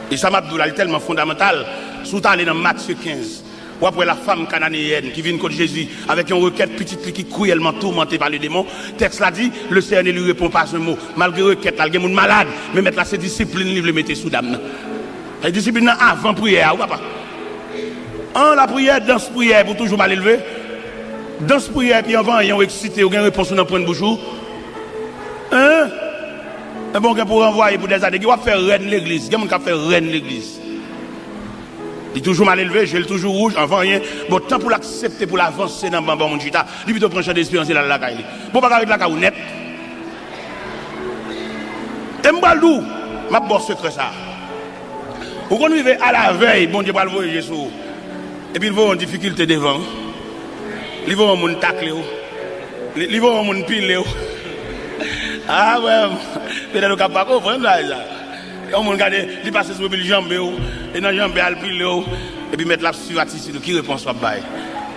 E sa m ap di w la, li tèlman fondamantal. Si w ta ale nan Matye kenz, w ap wè la femme cananéenne ki vin kot Jezi avec une requête, pitit li ki cruellement tourmenté par le démon. Tèks la di, le Seigneur ne lui répond pas un mot. Malgre rekèt la, l gen moun malad, men mèt la se disiplin li vle mete sou dam nan. E disiplin nan avan priyè a, wi papa. An lapriyè, dans priyè pou toujou malelve. Dans priyè, epi anvan anyen, ou eksite, ou gen repons ou nan pwent bouch ou. Hein? Enben, ou gen pou ranvwaye pou dèzane. Gen w ap fè rèn legliz. Gen moun k ap fè rèn legliz. Li toujou malelve, je l toujou wouj, anvan anyen. Bon, tan pou l aksepte pou l avanse nan ban ban moun chita, li pito pran chan desperans e l al lakay li. Bon, pa ka ret lakay ou nèt. E m pral di w, m ap ba w sekrè sa. Ou konn rive alavèy, Bondye pral voye je sou ou. Epi l voye yon difikilte devan ou. Li voye yon moun takle w. Li, li voye yon moun pile w. Ah, frè m, petèt ou ka pa konprann bagay sa. Yon moun gade, li pase sou epi l janbe w, e nan janbe a l pile w, epi mèt la ap swiv atitid ou, ki repons w ap bay?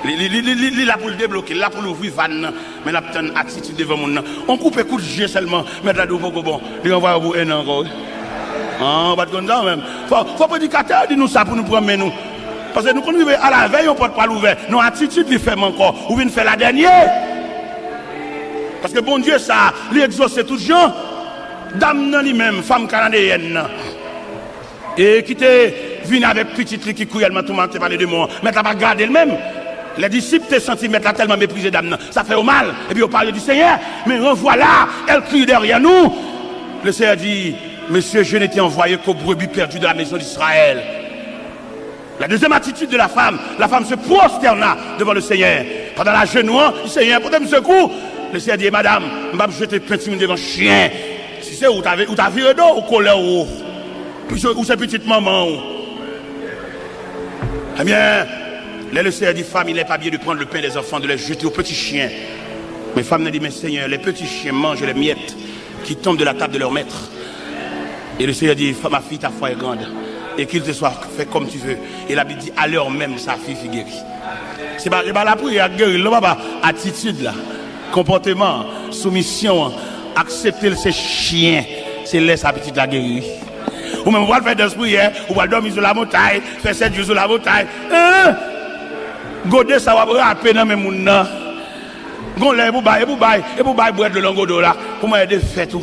Li, li, li, li, li, li la pou l debloke, li la pou l ouvri vàn nan, men l ap tann atitid devan moun nan. On koupe kout je sèlman, mèt la di w poko bon, li ranvwaye w pou en an ankò, wi. Ah, ou pa t konn sa ou menm? Fò, fò predikatè yo di nou sa pou nou pran men nou. Paske nou konn rive alavèy yon pòt pral ouvè, non atitid li fèmen ankò, ou vin fè la dènye. Paske Bondye sa, li egzose tout jan. Dam nan li menm, fanm kananeyèn nan, e ki te vin avèk pitit li ki kriyèlman toumante pa ledemon an, mèt la pa gade l menm. Lè disip te santi mèt la tèlman meprize dam nan, sa fè yo mal, epi yo pale di, Senyè, men ranvwa la, elle crie derrière nous. Le Seigneur dit, Monsieur, je n'étais envoyé qu'aux brebis perdues de la maison d'Israël. La deuxième attitude de la femme, la femme se prosterna devant le Seigneur. Pandan l ajenou an, li, Senyè, pote m sekou. Le Seigneur dit, Madame, m p ap jete pen timoun devan chen. Si Se ou ta, ou ta vire do, ou kolè ou. Ou se, ou se pitit manman ou. Eh bien, là, le Seigneur dit, femme, il n'est pas bien de prendre le pain des enfants, de les jeter aux petits chiens. Mais femme nan di, mais Seigneur, les petits chiens mangent les miettes qui tombent de la table de leur maître. Et le Seigneur dit, ma fille, ta foi est grande, et qu'il te soit fait comme tu veux. Et la Bible dit, à l'heure même, sa fi guéri. Se pa, se pa lapriyè k geri l non, papa. Atitid la, konpòteman an, soumisyon an, aksepte l se chyen. Se lè sa pitit la geri wi. Ou menm ou pral fè dans priyè, ou pral dòmi sou lamontay, fè sèt jou sou lamontay. Hein? Gode sa w ap rape nan men moun nan. Gon lè e pou bay, e pou bay, e pou bay bwè dlo nan gode w la. Pou mwen ede fèt ou.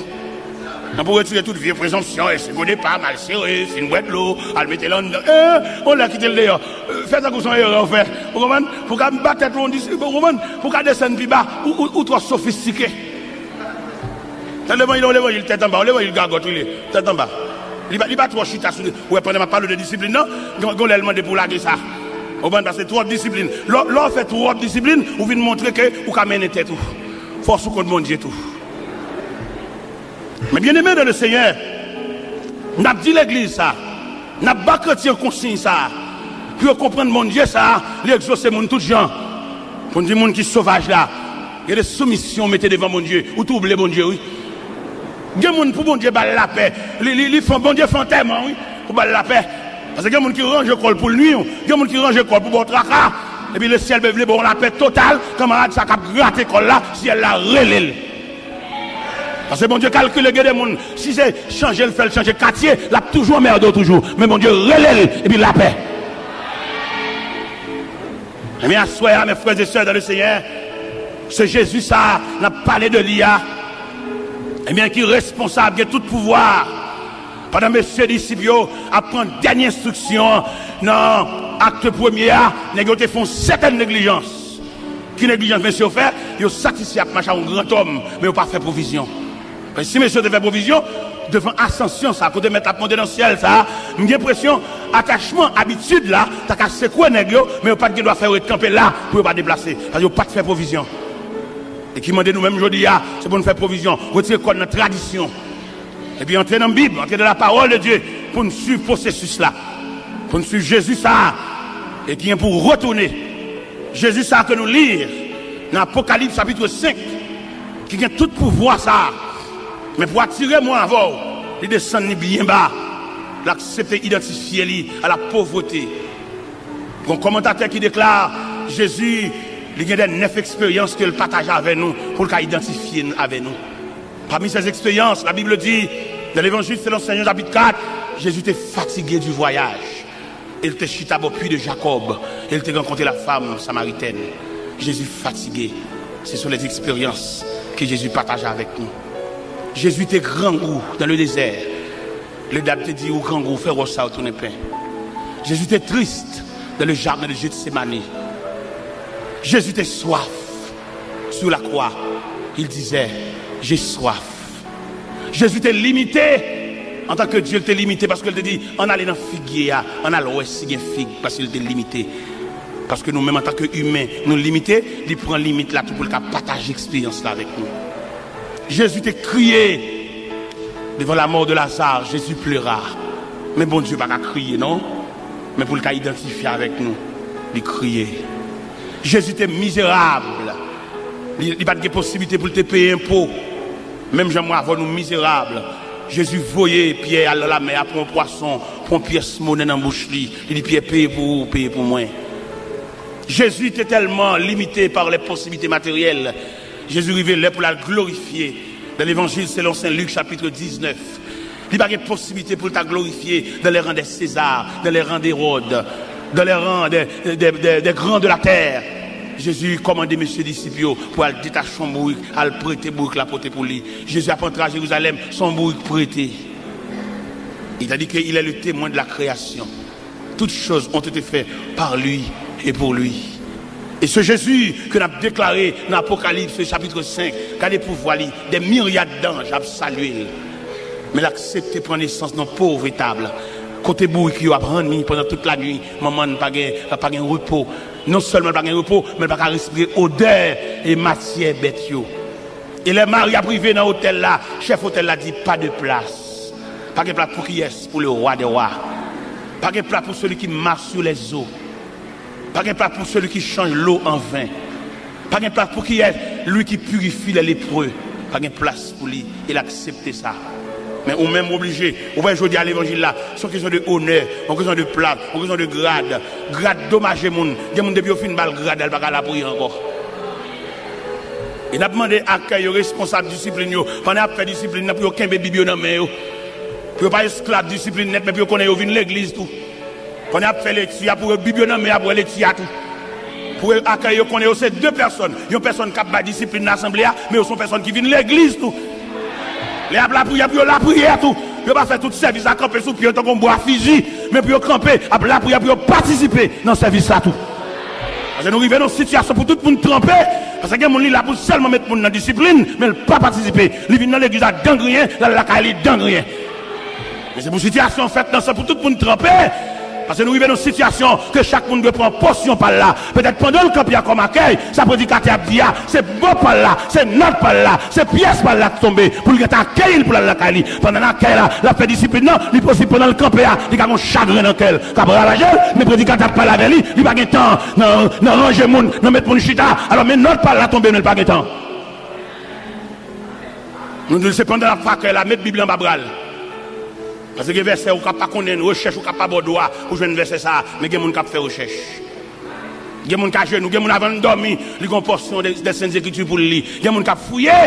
Nan pou retire tout vye prezonpsyon, e se gode pa, mal sere, fin bwè dlo, al mete l anndan. Eh, on lè kite l deyò. Eh, fè tankou se yon erè w fè. Ou konprann? Pou ka bat tèt ou yon dis, ou konprann? Pou ka desann pi ba, ou, ou, ou twò sofistike. Nan levanjil, yon levanjil tèt anba, yon levanjil gagòt li ye, tèt anba. Li pa, li pa twò chita sou, ou wè, pandan m ap pale de disiplin nan, gon, gon lè l mande pou w lage sa. Ou konprann? Paske twòp disiplin. Lè, lè w fè twòp disiplin, ou vin montre ke ou ka mennen tèt ou. Fòs ou kont Bondye tou. Men byeneme nan le Senyè, n ap di legliz sa, n ap ba kretyen konsiy sa, pou yo konprann Bondye sa, li egzose moun tout jan. Pou n di moun ki sovaj la, gen de soumisyon ou mete devan Bondye, ou twouble Bondye wi. Gen moun pou Bondye ba l lapè, li, li, li fè, Bondye fè antèman wi, pou ba l lapè. Paske gen moun ki ranje kò l pou l nwi w, gen moun ki ranje kò l pou ba w traka. Epi lesyèl vle ba w lapè total, kanmarad sa k ap grate kò l la, syèl la rele l. Paske Bondye kalkile gen de moun, si se chanje l fè l chanje katye, l ap toujou anmède w toujou. Men Bondye rele l, epi lapè. Ebyen, aswè a, mes frères et sœurs dans le Seigneur, se Jezi sa a, n ap pale de li a, ebyen, ki responsab, gen tout pouvwa a. Pandan mesye disip yo ap pran dènye enstriksyon an nan Akte premye a, nèg yo te fè yon sètèn neglijans. Ki neglijans mesye yo fè? Yo satisfè ap mache ak yon grantòm, men yo pa fè pwovizyon. Paske si mesye yo te fè pwovizyon, devan asansyon sa, kote mèt ap monte nan syèl sa, m gen enpresyon atachman, abitid la, ta ka sekwe nèg yo, men yo pa t gen dwa fè yo ret kanpe la pou yo pa deplase, paske yo pa t fè pwovizyon. E ki mande nou menm jodi a, se pou n fè pwovizyon, retire kò n nan tradisyon. Epi antre nan Bib, antre nan la parole de Dieu, pou n swiv pwosesis la, pou n swiv Jezi sa a, e ki gen pou retounen. Jezi sa a ke nou li nan Apokalips chapit senk, ki gen tout pouvwa sa a. Men pou atire mwen avè w, li desann li byen ba, l aksepte idantifye li a la pauvreté. Gon kòmantatè ki deklare, Jezi, li gen de nèf eksperyans ke l pataje avè nou, pou l ka idantifye n avè nou. Parmi ces expériences, la Bible dit, dans l'Évangile selon Saint Jean chapitre quatre, Jésus était fatigué du voyage. E l te chita bò pwi de Jakòb, e l te rankontre la femme samaritaine. Jezi fatige. Ce sont les expériences que Jésus partage avec nous. Jezi te grangou dans le désert. Le dyab te di, ou grangou, fè wòch sa yo tounen pen. Jezi te triste dans le jardin de Gethsémané. Jezi te swaf. Sur la croix, il disait, j'ai soif. Jezi te limite, antanke Dye, l te limite, paske l te di, ann ale nan figye a, ann al wè si gen fig, paske l te limite. Paske nou menm, antanke imen, nou limite, li pran limit la tou pou l ka pataje eksperyans la avèk nou. Jezi te kriye devan la mort de Lazare, Jésus pleura. Men Bondye pa ka kriye, non. Men pou l ka idantifye avèk nou, li kriye. Jezi te mizerab. Li, li pa t gen posiblite pou l te peye enpo. Menm jan mwen avè w nou mizerab. Jezi voye Pyè al nan lamè a, pran yon pwason, pran yon pyès monè nan bouch li. Li di, Pyè, peye pou ou, peye pou mwen. Jezi te tèlman limite pa lè posiblite materyèl. Jezi rive lè pou l al glorifye. Dans l'Évangile selon Saint Luc, chapitre dix-neuf, li pa gen posiblite pou l ta glorifye dans les rangs des César, dans les rangs d'Hérode, dans les rangs des, des, des, des grands de la terre. Jezi kòmande mesye disip yo pou al detache yon bourik, al prete bourik la pote pou li. Jezi ap antre a Jerizalèm, se yon bourik prete. Etandike il est le témoin de la création. Toutes choses ont été faites par lui et pour lui. E se Jezi ke n ap deklare nan Apokalips chapit senk, gade pouvwa li, des myriades d'anges ap salye l. Men l aksepte pran nesans nan pov etab, kote bourik yo ap ranni pandan tout lannuit, manman n pa gen, pa gen repo. Non sèlman l pa gen repo, men l pa ka respire odè e matyè bèt yo. E lè Mari ap rive nan otèl la, chèf otèl la di, pas de place. Pa gen plas pou kiyès? Pour le roi des rois. Pa gen plas pour celui qui marche sur les eaux. Pa gen plas pour celui qui change l'eau en vin. Pa gen plas pou kiyès? Lui qui purifie les lépreux. Pa gen plas pou li. E l aksepte sa. Men ou menm ou oblije. Ou wè jodi a levanjil la, se yon kesyon de onè, yon kesyon de plas, yon kesyon de grad. Grad domaje moun. Gen moun depi yo fin ba l grad la, l pa ka lapriyè ankò. E n ap mande akèy yo, responsab disiplin yo, pandan y ap fè disiplin nan, pou yo kenbe Bib yo nan men yo. Pou yo pa esklav disiplin nèt, men pou yo konnen yo vin legliz tou. Pandan y ap fè lekti a, pou yo Bib yo nan men y ap wè lekti a tou. Pou yo akèy yo konnen yo se de pèsòn. Yon pèsòn k ap bay disiplin nan asanble a, men yo se yon pèsòn ki vin legliz tou. Lè y ap lapriyè, pou yo lapriyè tou. Pou yo pa fè tout sèvis la kanpe sou pye yo tankou yon bwa fizi, men pou yo kanpe, ap lapriyè, pou yo patisipe nan sèvis la tou. Paske nou rive nan yon sitiyasyon pou tout moun tranpe. Paske gen moun li la pou sèlman met moun nan disiplin, men l pa patisipe. Li vin nan legliz la dangriyen, l al lakay li dangriyen. Men se pou sitiyasyon fèt nan sa pou tout moun tranpe. Paske nou rive nan yon sitiyasyon ke chak moun dwe pran pòsyon pa l la. Petèt pandan l kanpe a kòm akèy, sa predikatè ap di a, se mo pa l la, se nòt pa l la, se pyès pa l la k tonbe pou l gentan akeyi l pou l al lakay li. Pandan l akèy la, l ap fè disiplin nan, li posib pandan l kanpe a, li ka gen yon chagren nan kè l k ap ravaje l, men predikatè ap pale avè li, li pa gen tan nan, nan ranje moun, nan met moun chita. Alò, men nòt pa l la tonbe, men l pa gen tan. Nou di l se pandan l ap fè akèy la, met Bib la anba bra l. Paske gen vèsè ou ka pa konnen, rechèch ou ka pa ba w dwa pou jwenn vèsè sa a, men gen moun k ap fè rechèch. Gen moun k ajenou, gen moun avan l dòmi, li gen yon pòsyon de, de Sent Ekriti pou l li. Gen moun k ap fouye,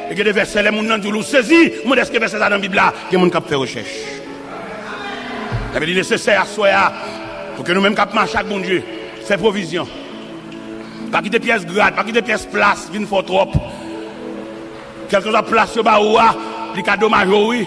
e gen de vèsè, lè moun nan di w, ou sezi, ou mande èske vèsè sa nan Bib la, gen moun k ap fè rechèch. Sa vle di nesesè aswè a, pou ke nou menm k ap mache ak Bondye, fè pwovizyon. Pa kite pyès grad, pa kite pyès plas vin fè w twòp. Kèlkeswa plas yo ba ou a, li ka domaje w, wi.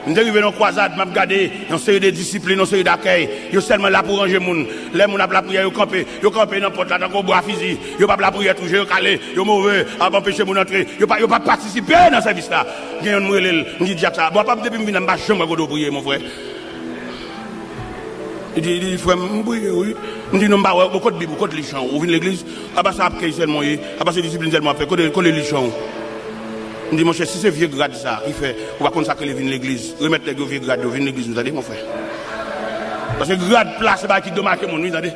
M te rive nan yon kwazad, m ap gade yon seri de disiplin, yon seri dakèy. Yo sèlman la pou ranje moun. Lè moun ap lapriyè, yo kanpe. Yo kanpe nan pòt la tankou bwa fizi. Yo p ap lapriyè tou, je yo kale, yo move, ap anpeche moun antre. Yo pa, yo pa patisipe nan sèvis la. Gen youn m rele l, m di dyak sa, "Bon, apa depi m vin la, m pa janm wè kote w priye, mon frè." Li di, li di, "Frè m, m priye, wi." M di, "Non, m pa wè, bon, kot Bib ou, kot li chan ou? Ou vin legliz? Apa sa ap kèy sèlman w ye? Apa se disiplin sèlman w ap fè? Kote, kote li chan ou?" M di, "Monchè, si se vye grad sa ki fè ou pa konn sa k rele vin legliz, remèt nèg yo vye grad yo, vin legliz nou, tande, mon frè." Paske grad plas se bagay ki domaje moun, wi, tande.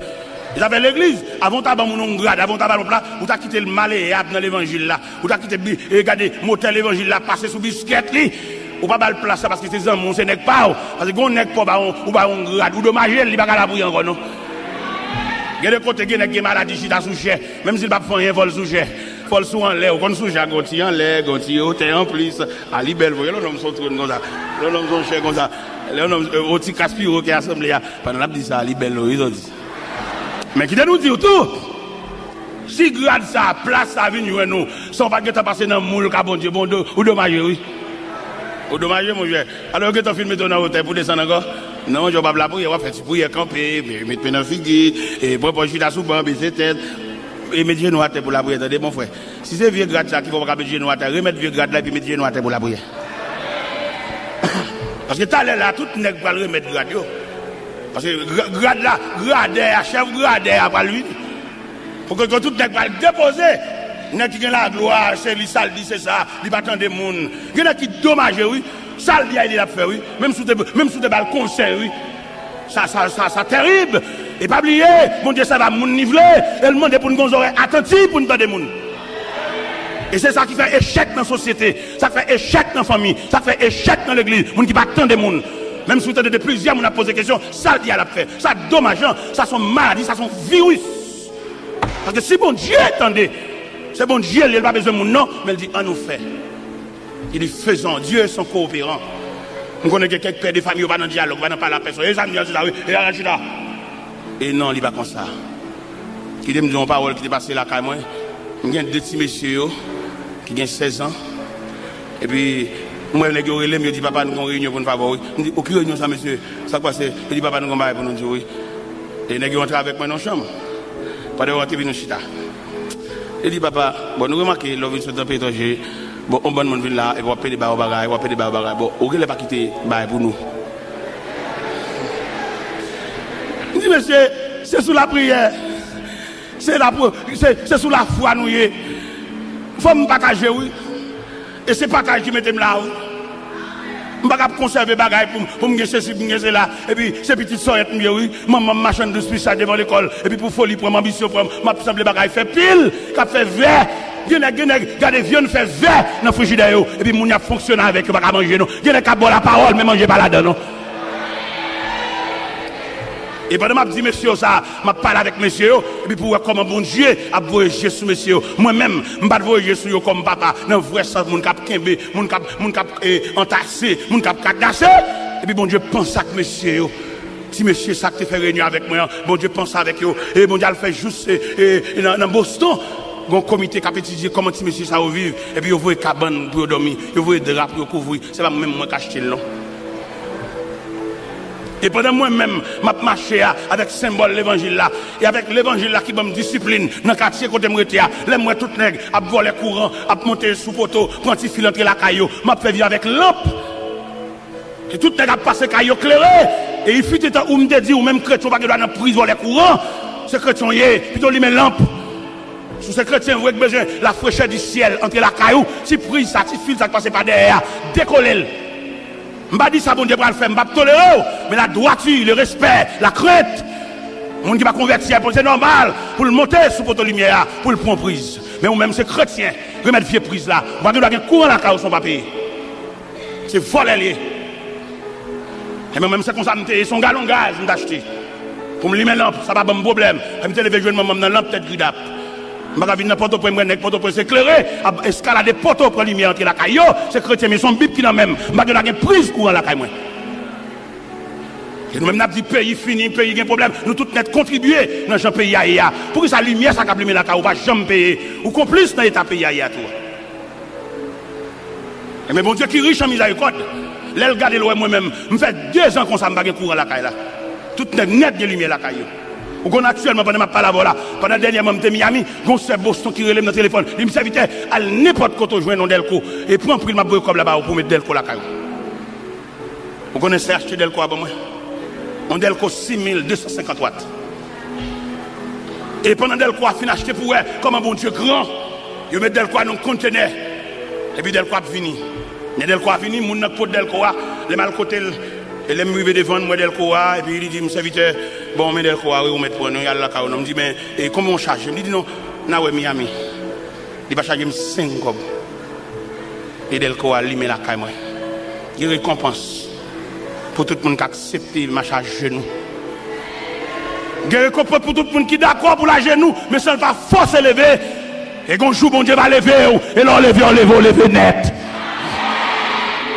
E zafè legliz, avan w ta ban moun yon grad, avan w ta ba l yon plas, ou ta kite l maleyab nan levanjil la. Ou ta kite bi-, e gade, motè levanjil la pase sou biskèt li. Ou pa ba l plas la paske se zanmi w, se nèg pa w. Paske gen yon nèg pa w ba yon, ou ba yon grad, ou domaje l, li pa ka lapriyè ankò non. Gen de kote, gen nèg gen maladi chita sou chè. Menm si l p ap fè anyen, fò l sou chè. Fò l sou anlè, ou konn sou chè, gon ti anlè, gon ti otè anplis. A li bèl vre, lè yon nonm sou yon twòn konsa. Lè yon nonm sou yon chè konsa. Lè yon nonm, e, yon ti kaspiwo ki asanble a. Pandan l ap di sa, li bèl vre, wi, zòdi. Men kite nou di w tou, si grad sa, plas sa vin jwenn ou, san w pa t gentan pase nan moul ka Bondye, bon, do, ou domaje, wi. Ou domaje, monchè. Alò, yo gentan fin mete w nan otè pou desann ankò. Non, monchè, w p ap lapriyè, w ap fè ti priyè, kanpe, met men nan figi, e pran pòz chita sou ban, bese tèt, e met jenou atè pou lapriyè, tande, mon frè. Si se vye grad sa ki fè w pa ka met jenou atè, remèt vye grad la epi met jenou atè pou lapriyè. Paske talè la, tout nèg pral remèt grad yo. Paske gra-, grad la, gradè a, chèf gradè a pral vini. Pou ke, ke tout nèg pral depoze. Nèg ki gen laglwa, se li sa l di, se sa, li pa tande moun. Gen nèg ki domaje, wi. Sa l di a, li l ap fè, wi. Menm si w te, menm si w te ba l konsèy, wi. Sa, sa, sa, sa terib. E pa bliye, Bondye sèvi a moun li vle, e l mande pou n gen zòrèy atanti pou n tande moun. E se sa ki fè echèk nan sosyete, sa k fè echèk nan fanmi, sa k fè echèk nan legliz, moun ki pa tande moun. Menm si w tande de plizyè moun ap poze kesyon, sa l di a l ap fè. Sa domajan, sa se yon maladi, sa se yon viris. Paske si Bondye tande, se Bondye li ye, li pa bezwen moun non, men l di, "Ann nou fè." Li di, "Faisons, Dieu est un coopérant." M konnen gen kèk pè de fanmi yo pa nan dyalòg, pa nan pale a pèsòn. E sa m di an se sa, wi. E a chita. E non, li pa konsa. Kite m di yon pawòl ki te pase lakay mwen. M gen de ti mesye yo ki gen sèz an. Epi, m wè nèg yo rele m, yo di, "Papa, nou gen yon reyinyon pou n fè avè w, wi." M di, "O, ki reyinyon sa, mesye? Sa k pase?" Yo di, "Papa, nou gen yon bagay pou nou di w, wi." E nèg yo antre avèk mwen nan chanm. Pandan yo antre, epi nou chita. Yo di, "Papa, bon, nou remake, lè w vin sot nan peyi etranje, bon, yon bann moun vin la, epi w ap pede ba yo bagay, w ap pede ba yo bagay. Bon, ou genlè pa kite bagay pou nou." M di, "Mesye, se sou lapriyè. Se la pou, se, se sou lafwa nou ye. Fò m pataje, wi." E se pataj ki mete m la, wi. M pa ka ap konsève bagay pou m, pou m gen sesi, pou m gen sela. Epi, se pitit sòyèt m ye, wi. Manman m machann dous pisay devan lekòl. Epi, pou foli pran m, anbisyon pran m, m ap sanble bagay fè pil, k ap fè vè. Gen nèg, gen nèg, gade vyann fè vè nan frijidè yo. Epi, moun y ap fonksyone avèk yo pa ka manje, non. Gen nèg k ap ba w lapawòl, men manje pa ladan, non. E pandan m ap di mesye yo sa, m ap pale avèk mesye yo, epi pou w wè kòman Bondye ap voye je sou mesye yo. Mwen menm, m pa t voye je sou yo kòm papa, nan vrè sans moun k ap kenbe, moun k ap, moun k ap, eh, antase, moun k ap kadase. Epi Bondye panse ak mesye yo. Ti mesye sa k te fè reyinyon avèk mwen an, Bondye panse avèk yo. E Bondye al fè jous, eh, eh, nan, nan Boston. Gon komite k ap etidye kòman ti mesye sa yo viv. Epi yo voye kabann pou yo dòmi. Yo voye dra pou yo kouvri. Se pa mwen menm mwen k achte l, non. E pandan mwen menm, m ap mache a, avèk senbòl levanjil la, e avèk levanjil la ki ban m disiplin nan katye kote m rete a, lè m wè tout nèg ap vòlè kouran, ap monte sou poto, pran ti fil antre lakay yo, m ap fè vi avèk lanp. E tout nèg ap pase kay yo klere. E il fut un temps où m te di, ou menm kretyen, ou pa gen dwa nan priz vòlè kouran. Se kretyen w ye, pito limen lanp. Si w se kretyen vre k bezwen la fraîcheur du ciel antre lakay ou, ti priz sa, ti fil sa k pase pa dèyè a, dekole l. M pa di sa Bondye pral fè, m p ap tolere w, men la droiture, le respect, la crainte. Moun ki pa konvèti a, se nòmal pou l monte sou poto limyè a, pou l pran priz. Men ou menm se kretyen, remèt vye priz la. Ou pa gen dwa gen kouran lakay ou san w pa peye. Se vòlè l ye. E mwen menm se konsa m te ye, se yon galon gaz m t achte. Pou m limen lanp, sa pa ban m pwoblèm. Lè m te leve jwenn manman m nan lanp tèt gridap. M pa ka vin nan Pòtoprens, m wè nèg Pòtoprens eklere, ap eskalade poto pran limyè antre lakay yo. Se kretyen, men se yon bib ki nan men m. M pa gen dwa gen priz kouran lakay mwen. E nou menm n ap di peyi fini, peyi gen pwoblèm. Nou tout nèt kontribye nan jan peyi a ye a. Poukisa limyè sa k ap limen lakay ou pa janm peye? Ou konplis nan eta peyi a ye a tou. Ebyen, Bondye ki rich an mizèrikòd, lè l gade l wè mwen menm, m fè dezan konsa m pa gen kouran lakay la. Tout nèg nèt gen limyè lakay yo. Ou konn aktyèlman, pandan m ap pale avè w la, pandan dènyèman m te Miami, gon sè Boston ki rele m nan telefòn. Li di m, "Sèvitè, al nenpòt kote w jwenn yon dèlko, e pran pri l, m ap voye kòb la ba ou pou w met dèlko lakay ou." Ou konnen sè achte dèlko a ban mwen? Yon dèlko sis mil de san senkant wat. E pandan dèlko a fin achte pou wè kòman Bondye gran, yo met dèlko a nan yon kontenè. Epi dèlko ap vini. Lè dèlko a vini, moun nan k pot dèlko a, lè m al kote l, e lè m rive devan l, m wè dèlko a, epi li di m, "Sèvitè, bon, men dèlko a, wi, ou mèt pran, nou al lakay ou non." M di, "Men, e konbyen w chaje m?" Li di, "Non, n a wè Miami." Li pa chaje m senk kòb. E dèlko a limen lakay mwen. Gen rekonpans pou tout moun k aksepte mache ajenou. Gen rekonpans pou tout moun ki dakò pou l ajenou, men san l pa fòse leve. E gon jou Bondye va leve w, e lè w leve, w leve, w leve nèt.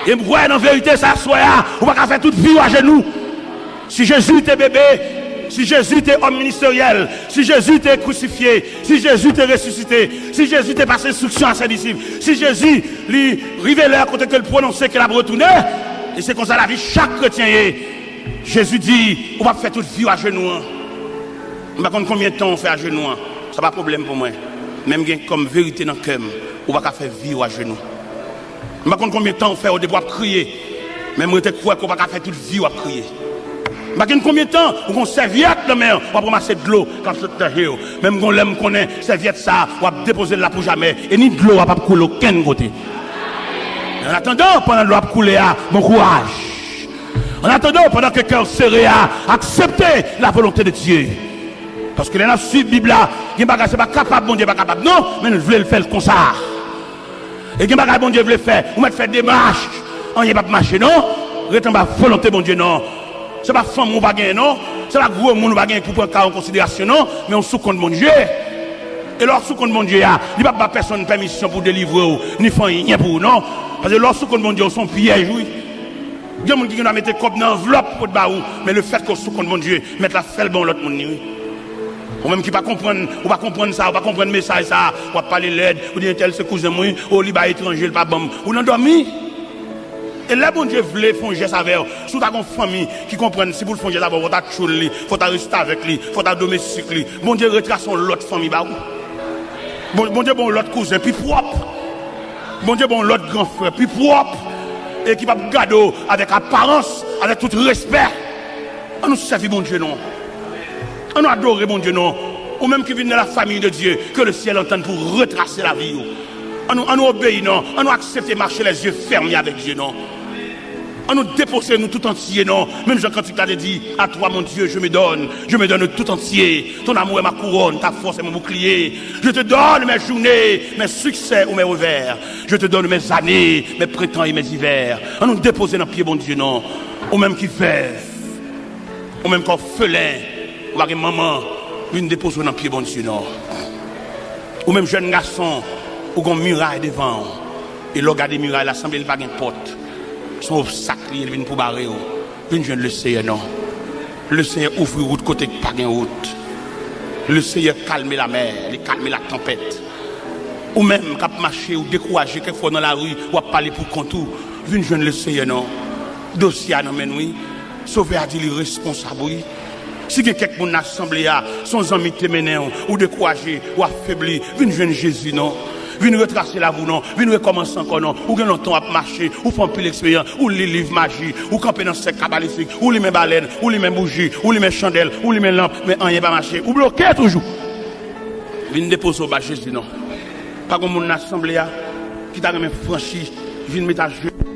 E m kwè nan verite sa aswè a, ou pa ka fè tout vi w ajenou. Si Jezi te bebe, si Jezi te òm ministeryèl, si Jezi te krisifye, si Jezi te resisite, si Jezi te pase enstriksyon a sè disip, si Jezi, li rive lè kote ke l pwononse ke l ap retounen, e se konsa lavi chak kretyen ye. Jezi di, ou p ap fè tout vi w ajenou an. M pa konn konbyen tan w fè ajenou an. Sa pa pwoblèm pou mwen. Men m gen kòm verite nan kè m, ou pa ka fè vi w ajenou. M pa konn konbyen tan w fè w depi w ap kriye, men m rete kwè ke w pa ka fè tout vi w ap kriye. M pa konn konbyen tan ou gon sèvyèt nan men w, w ap ranmase dlo k ap sot nan je w. Men m gon lè m konnen sèvyèt sa a, w ap depoze l la pou jamè, e ni dlo a p ap koule okenn kote. An atandan, pandan dlo ap koule a, bon kouraj. An atandan, pandan ke kè w sere a, aksepte la volonte de Dye. Paske lè n ap swiv Bib la, gen bagay se pa kapab Bondye pa kapab, non, men l vle l fè l konsa. E gen bagay Bondye vle fè, ou mèt fè demach, anyen p ap mache, non. Ret anba volonte Bondye, non. Se pa fanm ou pa genyen, non. Se pa gwo moun ou pa genyen pou pran ka an konsiderasyon, non. Men ou sou kont Bondye. E lè w sou kont Bondye a, li p ap ba pèsonn pèmisyon pou delivre w, ni fè anyen pou ou, non. Paske lè w sou kont Bondye, ou se yon pyèj, wi. Gen moun ki gen dwa mete kòb nan anvlòp pot ba ou, men lefètke w sou kont Bondye, mèt la fè l ban yon lòt moun li, wi. Ou menm ki pa konprann, ou pa konprann sa, ou pa konprann mesaj sa, w ap pale lèd, ou di entèl se kouzen m, wi, o, li bay etranje, l pa ban m. Ou nan dòmi. E lè Bondye vle fè yon jès avè w, si w ta gon fanmi ki konprann, si pou l fè yon jès avè w, fò w ta tchoul li, fò w ta restavèk li, fò w ta domestik li. Bondye retrase yon lòt fanmi ba ou. Bon, Bondye ba w yon lòt kouzen pi pwòp. Bondye ba w yon lòt gran frè pi pwòp. E ki p ap gade w avèk aparans, avèk tout respè. An nou sèvi Bondye, non. An nou adore Bondye, non. Ou menm ki vin nan la famille de Dieu, que le ciel entende pou retrase lavi w. An nou, an nou obeyi non. An nou aksepte mache lèzye fèmen avèk Dye non. An nou depoze nou tout antye non. Menm jan kantik la te di, à toi mon Dieu je me donne, je me donne tout entier. Ton amour est ma couronne, ta force est mon bouclier. Je te donne mes journées, mes succès ou mes revers. Je te donne mes années, mes printemps et mes hivers. An nou depoze nan pye Bondye non. Ou menm ki vèv, ou menm ki òfelen, ou pa gen manman, vin depoze w nan pye Bondye non. Ou menm jèn gason, ou gon miray devan w. E lè w gade miray la, sanble l pa gen pòt. Se yon obstak li ye, li vin pou bare w. Vin jwenn Leseyè non. Leseyè ouvri wout kote k pa gen wout. Leseyè kalme lamè, li kalme latanpèt. Ou menm k ap mache, ou dekouraje, kèk fwa w nan lari, w ap pale pou kont ou. Vin jwenn Leseyè non. Dosye a nan men n wi. Sovè a di li responsab wi. Si gen kèk moun nan asanble a, se yon zanmi ki te mennen w, ou dekouraje, w afebli, vin jwenn Jezi non. Vin retrase lavi w non, vin rekòmanse ankò non. Ou gen lontan w ap mache, ou fè anpil eksperyans, ou li liv maji, ou kanpe nan sèk kabalistik, ou limen balèn, ou limen bouji, ou limen chandèl, ou limen lanp, men anyen pa mache. Ou bloke toujou. Vin depoze w ba Jezi non. Pa gen moun nan asanble a ki ta renmen franchi, vin met ajenou.